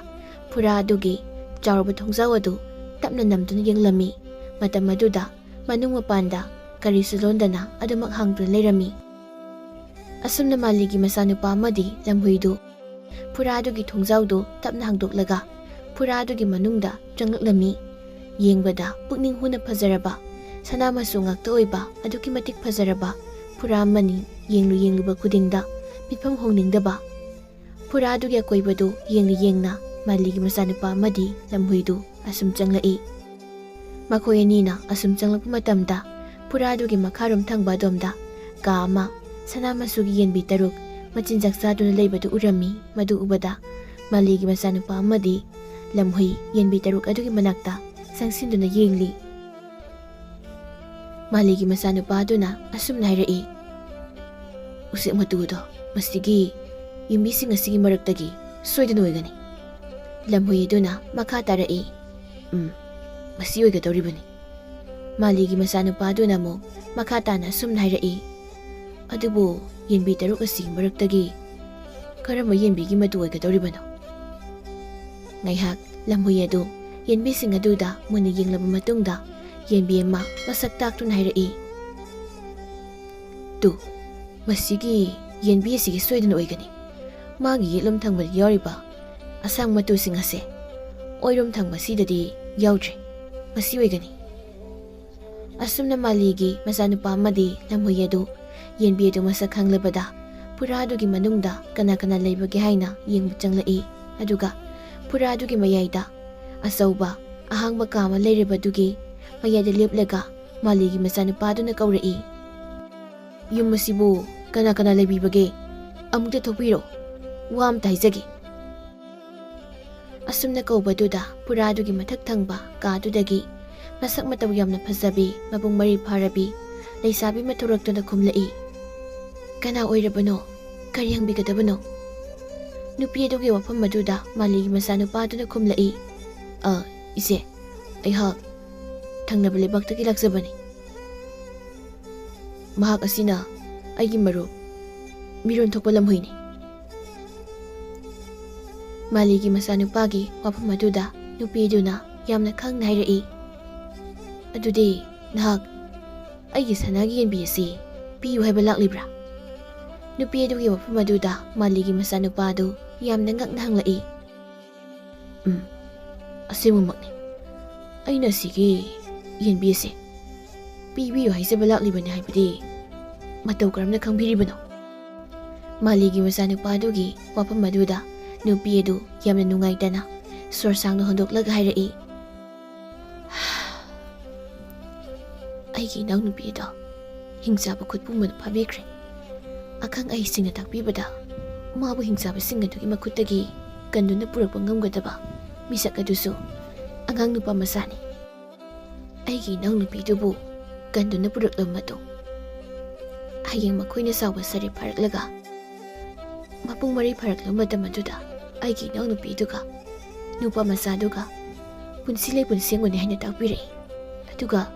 ꯐꯨꯔꯥ ꯑꯗꯨꯒꯤ ꯆꯥꯎꯔꯕ ꯊꯣꯡꯖꯥꯎ ꯑꯗꯨ ꯇꯞꯅ ꯅꯝꯗꯨꯅ ꯌꯦꯡꯂꯝꯃꯤ꯫ ꯃꯇꯝ ꯑꯗꯨꯗ ꯃꯅꯨꯡ ꯃꯄꯥꯟꯗ ꯀꯔꯤꯁꯨ ꯂꯣꯟꯗꯅ ꯑꯗꯨꯃꯛ ꯍꯥꯡꯗꯨꯅ ꯂꯩꯔꯝꯃꯤ꯫ ꯑꯁꯨꯝꯅ ꯃꯥꯂꯤꯒꯤ ꯃꯆꯥꯅꯨꯄꯥ ꯑꯃꯗꯤ ꯂꯝꯍꯨꯏꯗꯨ ꯐꯨꯔꯥ ꯑꯗꯨꯒꯤ ꯊꯣꯡꯖꯥꯎꯗꯨ ꯇꯞꯅ ꯍꯥꯡꯗꯣꯛꯂꯒ ꯐꯨꯔꯥ ꯑꯗꯨꯒꯤ ꯃꯅꯨꯡꯗ ꯆꯪꯂꯛꯂꯝꯃꯤ꯫ ꯌꯦꯡꯕꯗ ꯄꯨꯛꯅꯤꯡ ꯍꯨꯅ ꯐꯖꯔꯕ ꯁꯅꯥ ꯃꯆꯨ ꯉꯥꯛꯇ ꯑꯣꯏꯕ ꯑꯗꯨꯛꯀꯤ ꯃꯇꯤꯛ ꯐꯖꯔꯕ ꯐꯨꯔꯥ ꯑꯃꯅꯤ꯫ ꯌꯦꯡꯂꯨ ꯌꯦꯡꯂꯨꯕ ꯈꯨꯗꯤꯡꯗ ꯃꯤꯠꯐꯝ ꯍꯣꯡꯅꯤꯡꯗꯕ꯫ ꯐꯨꯔꯥ ꯑꯗꯨꯒꯤ ꯑꯀꯣꯏꯕꯗꯨ ꯌꯦꯡꯅ ꯌꯦꯡꯅ ꯃꯥꯂꯤꯒꯤ ꯃꯆꯥꯅꯨꯄꯥ ꯑꯃꯗꯤ ꯂꯝꯍꯨꯏꯗꯨ ꯑꯁꯨꯝ ꯆꯪꯂꯛꯏ꯫ ꯃꯈꯣꯏ ꯑꯅꯤꯅ ꯑꯁꯨꯝ ꯆꯪꯂꯛꯄ ꯃꯇꯝꯗ ꯐꯨꯔꯥ ꯑꯗꯨꯒꯤ ꯃꯈꯥꯔꯣꯝ ꯊꯪꯕ ꯑꯗꯣꯝꯗ ꯀꯥ ꯑꯃ, ꯁꯅꯥ ꯃꯆꯨꯒꯤ ꯌꯦꯟꯕꯤ ꯇꯔꯨꯛ ꯃꯆꯤꯟꯖꯥꯛ ꯆꯥꯗꯨꯅ ꯂꯩꯕꯗꯨ ꯎꯔꯝꯃꯤ꯫ ꯃꯗꯨ ꯎꯕꯗ ꯃꯥꯂꯤꯒꯤ ꯃꯆꯥꯅꯨꯄꯥ ꯑꯃꯗꯤ ꯂꯝꯍꯨꯏ ꯌꯦꯟꯕꯤ ꯇꯔꯨꯛ ꯑꯗꯨꯒꯤ ꯃꯅꯥꯛꯇ ꯆꯪꯁꯤꯟꯗꯨꯅ ꯌꯦꯡꯂꯤ꯫ ꯃꯥꯂꯤꯒꯤ ꯃꯆꯥꯅꯨꯄꯥ ꯑꯗꯨꯅ ꯑꯁꯨꯝꯅ ꯍꯥꯏꯔꯛꯏ, "ꯎꯆꯦꯛ ꯃꯇꯨꯗꯣ ꯃꯁꯤꯒꯤ ꯌꯨꯝꯕꯤꯁꯤꯡ ꯑꯁꯤꯒꯤ ꯃꯔꯛꯇꯒꯤ ꯁꯣꯏꯗꯅ ꯑꯣꯏꯒꯅꯤ꯫" ꯂꯝꯍꯨꯏ ꯑꯗꯨꯅ ꯃꯈꯥ ꯇꯥꯔꯛꯏ, "ꯎꯝ, ꯃꯁꯤ ꯑꯣꯏꯒꯗꯧꯔꯤꯕꯅꯤ꯫" ꯃꯥꯂꯤꯒꯤ ꯃꯆꯥꯅꯨꯄꯥ ꯑꯗꯨꯅ ꯑꯃꯨꯛ ꯃꯈꯥ ꯇꯥꯅ ꯑꯁꯨꯝꯅ ꯍꯥꯏꯔꯛꯏ, "ꯑꯗꯨꯕꯨ ꯌꯦꯟꯕꯤ ꯇꯔꯨꯛ ꯑꯁꯤꯒꯤ ꯃꯔꯛꯇꯒꯤ ꯀꯔꯝꯕ ꯌꯦꯟꯕꯤꯒꯤ ꯃꯇꯨ ꯑꯣꯏꯒꯗꯧꯔꯤꯕꯅꯣ?" ꯉꯥꯏꯍꯥꯛ ꯂꯝꯍꯨꯏ ꯑꯗꯨ ꯌꯦꯟꯕꯤꯁꯤꯡ ꯑꯗꯨꯗ ꯃꯨꯟꯅ ꯌꯦꯡꯂꯕ ꯃꯇꯨꯡꯗ ꯌꯦꯟꯕꯤ ꯑꯃ ꯃꯁꯛ ꯇꯥꯛꯇꯨꯅ ꯍꯥꯏꯔꯛꯏ꯫ "ꯇꯨ, ꯃꯁꯤꯒꯤ ꯌꯦꯟꯕꯤ ꯑꯁꯤꯒꯤ ꯁꯣꯏꯗꯅ ꯑꯣꯏꯒꯅꯤ꯫ ꯃꯥꯒꯤ ꯌꯦꯠꯂꯣꯝ ꯊꯪꯕꯗ ꯌꯥꯎꯔꯤꯕ ꯑꯁꯥꯡ ꯃꯇꯨꯁꯤꯡ ꯑꯁꯦ ꯑꯣꯏꯔꯣꯝ ꯊꯪꯕꯁꯤꯗꯗꯤ ꯌꯥꯎꯗ꯭ꯔꯦ꯫ ꯃꯁꯤ ꯑꯣꯏꯒꯅꯤ꯫" ꯑꯁꯨꯝꯅ ꯃꯥꯂꯤꯒꯤ ꯃꯆꯥꯅꯨꯄꯥ ꯑꯃꯗꯤ ꯂꯝꯍꯨꯏ ꯑꯗꯨ ꯌꯦꯟꯕꯤ ꯑꯗꯨ ꯃꯁꯛ ꯈꯪꯂꯕꯗ ꯐꯨꯔꯥꯗꯨꯒꯤ ꯃꯅꯨꯡꯗ ꯀꯅꯥ ꯀꯅꯥ ꯂꯩꯕꯒꯦ ꯍꯥꯏꯅ ꯌꯦꯡꯕ ꯆꯪꯂꯛꯏ꯫ ꯑꯗꯨꯒ ꯐꯨꯔꯥꯗꯨꯒꯤ ꯃꯌꯥꯏꯗ ꯑꯆꯧꯕ ꯑꯍꯥꯡꯕ ꯀꯥ ꯑꯃ ꯂꯩꯔꯤꯕꯗꯨꯒꯤ ꯃꯌꯥꯏꯗ ꯂꯦꯞꯂꯒ ꯃꯥꯂꯤꯒꯤ ꯃꯆꯥꯅꯨꯄꯥꯗꯨꯅ ꯀꯧꯔꯛꯏ꯫ "ꯌꯨꯝ ꯑꯁꯤꯕꯨ ꯀꯅꯥ ꯀꯅꯥ ꯂꯩꯕꯤꯕꯒꯦ? ꯑꯃꯨꯛꯇ ꯊꯣꯛꯄꯤꯔꯣ, ꯋꯥ ꯑꯃꯇ ꯍꯥꯏꯖꯒꯦ꯫" ꯑꯁꯨꯝꯅ ꯀꯧꯕꯗꯨꯗ ꯐꯨꯔꯥꯗꯨꯒꯤ ꯃꯊꯛ ꯊꯪꯕ ꯀꯥꯗꯨꯗꯒꯤ ꯃꯁꯛ ꯃꯇꯧ ꯌꯥꯝꯅ ꯐꯖꯕꯤ, ꯃꯄꯨꯡ ꯃꯔꯩ ꯐꯥꯔꯕꯤ ꯂꯩꯁꯥꯕꯤ ꯑꯃ ꯊꯣꯔꯛꯇꯨꯅ ꯈꯨꯝꯂꯛꯏ꯫ "ꯀꯅꯥ ꯑꯣꯏꯔꯕꯅꯣ? ꯀꯔꯤ ꯍꯪꯕꯤꯒꯗꯕꯅꯣ?" ꯅꯨꯄꯤ ꯑꯗꯨꯒꯤ ꯋꯥꯐꯝ ꯑꯗꯨꯗ ꯃꯥꯂꯤꯒꯤ ꯃꯆꯥꯅꯨꯄꯥꯗꯨꯅ ꯈꯨꯝꯂꯛꯏ꯫ "ꯑ, ꯏꯆꯦ, ꯑꯩꯍꯥꯛ ꯊꯪꯅꯕ ꯂꯩꯕꯥꯛꯇꯒꯤ ꯂꯥꯛꯆꯕꯅꯤ꯫ ꯃꯍꯥꯛ ꯑꯁꯤꯅ ꯑꯩꯒꯤ ꯃꯔꯨꯞ ꯃꯤꯔꯣꯟ ꯊꯣꯛꯄ ꯂꯝꯍꯨꯏꯅꯤ꯫" ꯃꯥꯂꯤꯒꯤ ꯃꯆꯥꯅꯨꯄꯥꯒꯤ ꯋꯥꯐꯝ ꯑꯗꯨꯗ ꯅꯨꯄꯤꯗꯨꯅ ꯌꯥꯝꯅ ꯈꯪꯅ ꯍꯥꯏꯔꯛꯏ꯫ "ꯑꯗꯨꯗꯤ ꯅꯍꯥꯛ ꯑꯩꯒꯤ ꯁꯅꯥꯒꯤ ꯌꯦꯟꯕꯤ ꯑꯁꯤ ꯄꯤꯌꯨ ꯍꯥꯏꯕ ꯂꯥꯛꯂꯤꯕ꯭ꯔꯥ?" ꯅꯨꯄꯤ ꯑꯗꯨꯒꯤ ꯋꯥꯐꯝ ꯑꯗꯨꯗ ꯃꯥꯂꯤꯒꯤ ꯃꯆꯥꯅꯨꯄꯥ ꯑꯗꯨ ꯌꯥꯝꯅ ꯉꯛꯅ ꯍꯪꯂꯛꯏ꯫ "ꯎꯝ, ꯑꯁꯦꯡꯕꯃꯛꯅꯤ꯫ ꯑꯩꯅ ꯑꯁꯤꯒꯤ ꯌꯦꯟꯕꯤ ꯑꯁꯤ ꯄꯤꯕꯤꯌꯨ ꯍꯥꯏꯖꯕ ꯂꯥꯛꯂꯤꯕꯅꯤ ꯍꯥꯏꯕꯗꯤ ꯃꯇꯧ ꯀꯔꯝꯅ ꯈꯪꯕꯤꯔꯤꯕꯅꯣ?" ꯃꯥꯂꯤꯒꯤ ꯃꯆꯥꯅꯨꯄꯥ ꯑꯗꯨꯒꯤ ꯋꯥꯐꯝ ꯑꯗꯨꯗ ꯅꯨꯄꯤ ꯑꯗꯨ ꯌꯥꯝꯅ ꯅꯨꯡꯉꯥꯏꯇꯅ ꯁꯣꯔ ꯁꯥꯡꯅ ꯍꯣꯟꯗꯣꯛꯂꯒ ꯍꯥꯏꯔꯛꯏ꯫ "ꯑꯩꯒꯤ ꯏꯅꯥꯎꯅꯨꯄꯤ ꯑꯗꯣ ꯍꯤꯡꯆꯥꯕ ꯈꯨꯠꯄꯨꯝꯕꯅ ꯐꯥꯕꯤꯈ꯭ꯔꯦ꯫ ꯑꯈꯪ ꯑꯍꯩꯁꯤꯡꯅ ꯇꯥꯛꯄꯤꯕꯗ ꯃꯥꯕꯨ ꯍꯤꯡꯆꯥꯕꯁꯤꯡ ꯑꯗꯨꯒꯤ ꯃꯈꯨꯠꯇꯒꯤ ꯀꯟꯗꯨꯅ ꯄꯨꯔꯛꯄ ꯉꯝꯒꯗꯕ ꯃꯤꯁꯛ ꯑꯗꯨꯁꯨ ꯑꯉꯥꯡ ꯅꯨꯄꯥ ꯃꯆꯥꯅꯤ꯫ ꯑꯩꯒꯤ ꯏꯅꯥꯎꯅꯨꯄꯤꯗꯨꯕꯨ ꯀꯟꯗꯨꯅ ꯄꯨꯔꯛꯂꯕ ꯃꯇꯨꯡ, ꯍꯌꯦꯡ ꯃꯈꯣꯏꯅ ꯆꯥꯎꯕ ꯁꯥꯔꯦ ꯐꯥꯔꯛꯂꯒ ꯃꯄꯨꯡ ꯃꯔꯩ ꯐꯥꯔꯛꯂꯕ ꯃꯇꯝ ꯑꯗꯨꯗ ꯑꯩꯒꯤ ꯏꯅꯥꯎꯅꯨꯄꯤꯗꯨꯒ ꯅꯨꯄꯥ ꯃꯆꯥꯗꯨꯒ ꯄꯨꯟꯁꯤ ꯂꯩꯄꯨꯟ ꯁꯦꯝꯒꯅꯤ ꯍꯥꯏꯅ ꯇꯥꯛꯄꯤꯔꯛꯏ꯫ ꯑꯗꯨꯒ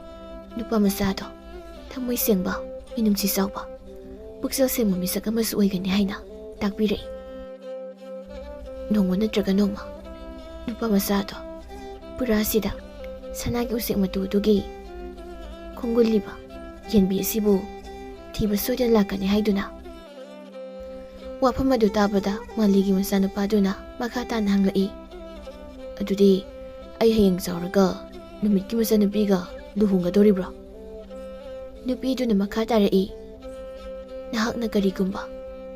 ꯅꯨꯄꯥ ꯃꯆꯥꯗꯣ ꯊꯃꯣꯏ ꯁꯦꯡꯕ, ꯃꯤꯅꯨꯡꯁꯤ ꯆꯥꯎꯕ, ꯄꯨꯛꯆꯦꯜ ꯁꯦꯡꯕ ꯃꯤꯁꯛ ꯑꯃꯁꯨ ꯑꯣꯏꯒꯅꯤ ꯍꯥꯏꯅ ꯇꯥꯛꯄꯤꯔꯛꯏ꯫ ꯅꯣꯡꯃ ꯅꯠꯇ꯭ꯔꯒ ꯅꯣꯡꯃ ꯅꯨꯄꯥ ꯃꯆꯥꯗꯣ ꯄꯨꯔꯥꯁꯤꯗ ꯁꯅꯥꯒꯤ ꯎꯆꯦꯛ ꯃꯇꯨꯗꯨꯒꯤ ꯈꯣꯡꯒꯨꯜꯂꯤꯕ ꯌꯦꯟꯕꯤ ꯑꯁꯤꯕꯨ ꯊꯤꯕ ꯁꯣꯏꯗꯅ ꯂꯥꯛꯀꯅꯤ ꯍꯥꯏꯗꯨꯅ꯫ ꯋꯥꯐꯝ ꯑꯗꯨ ꯇꯥꯕꯗ ꯃꯥꯂꯤꯒꯤ ꯃꯆꯥꯅꯨꯄꯥꯗꯨꯅ ꯃꯈꯥ ꯇꯥꯅ ꯍꯪꯂꯛꯏ, "ꯑꯗꯨꯗꯤ ꯑꯩ ꯍꯌꯦꯡ ꯆꯥꯎꯔꯒ ꯅꯨꯃꯤꯠꯀꯤ ꯃꯆꯥꯅꯨꯄꯤꯒ ꯂꯨꯍꯣꯡꯒꯗꯧꯔꯤꯕ꯭ꯔꯣ?" ꯅꯨꯄꯤꯗꯨꯅ ꯃꯈꯥ ꯇꯥꯔꯛꯏ, "ꯅꯍꯥꯛꯅ ꯀꯔꯤꯒꯨꯝꯕ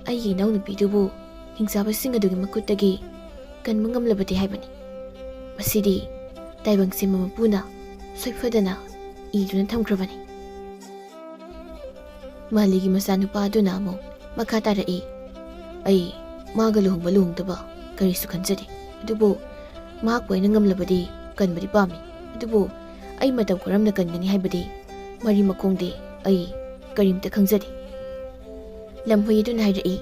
ꯑꯩꯒꯤ ꯏꯅꯥꯎꯅꯨꯄꯤꯗꯨꯕꯨ ꯍꯤꯡꯆꯥꯕꯁꯤꯡ ꯑꯗꯨꯒꯤ ꯃꯈꯨꯠꯇꯒꯤ ꯀꯟꯕ ꯉꯝꯂꯕꯗꯤ ꯍꯥꯏꯕꯅꯤ꯫ ꯃꯁꯤꯗꯤ ꯇꯥꯏꯕꯪ ꯁꯦꯝꯕ ꯃꯄꯨꯅ ꯁꯣꯏꯐꯗꯅ ꯏꯗꯨꯅ ꯊꯝꯈ꯭ꯔꯕꯅꯤ꯫" ꯃꯥꯂꯤꯒꯤ ꯃꯆꯥꯅꯨꯄꯥ ꯑꯗꯨꯅ ꯑꯃꯨꯛ ꯃꯈꯥ ꯇꯥꯔꯛꯏ, "ꯑꯩ ꯃꯥꯒ ꯂꯨꯍꯣꯡꯕ ꯂꯨꯍꯣꯡꯗꯕ ꯀꯔꯤꯁꯨ ꯈꯟꯖꯗꯦ, ꯑꯗꯨꯕꯨ ꯃꯍꯥꯛꯄꯨ ꯑꯩꯅ ꯉꯝꯂꯕꯗꯤ ꯀꯟꯕꯗꯤ ꯄꯥꯝꯃꯤ, ꯑꯗꯨꯕꯨ ꯑꯩ ꯃꯇꯧ ꯀꯔꯝꯅ ꯀꯟꯒꯅꯤ ꯍꯥꯏꯕꯗꯤ ꯃꯔꯤ ꯃꯈꯣꯡꯗꯤ ꯑꯩ ꯀꯔꯤꯝꯇ ꯈꯪꯖꯗꯦ꯫" ꯂꯝꯍꯨꯏ ꯑꯗꯨꯅ ꯍꯥꯏꯔꯛꯏ,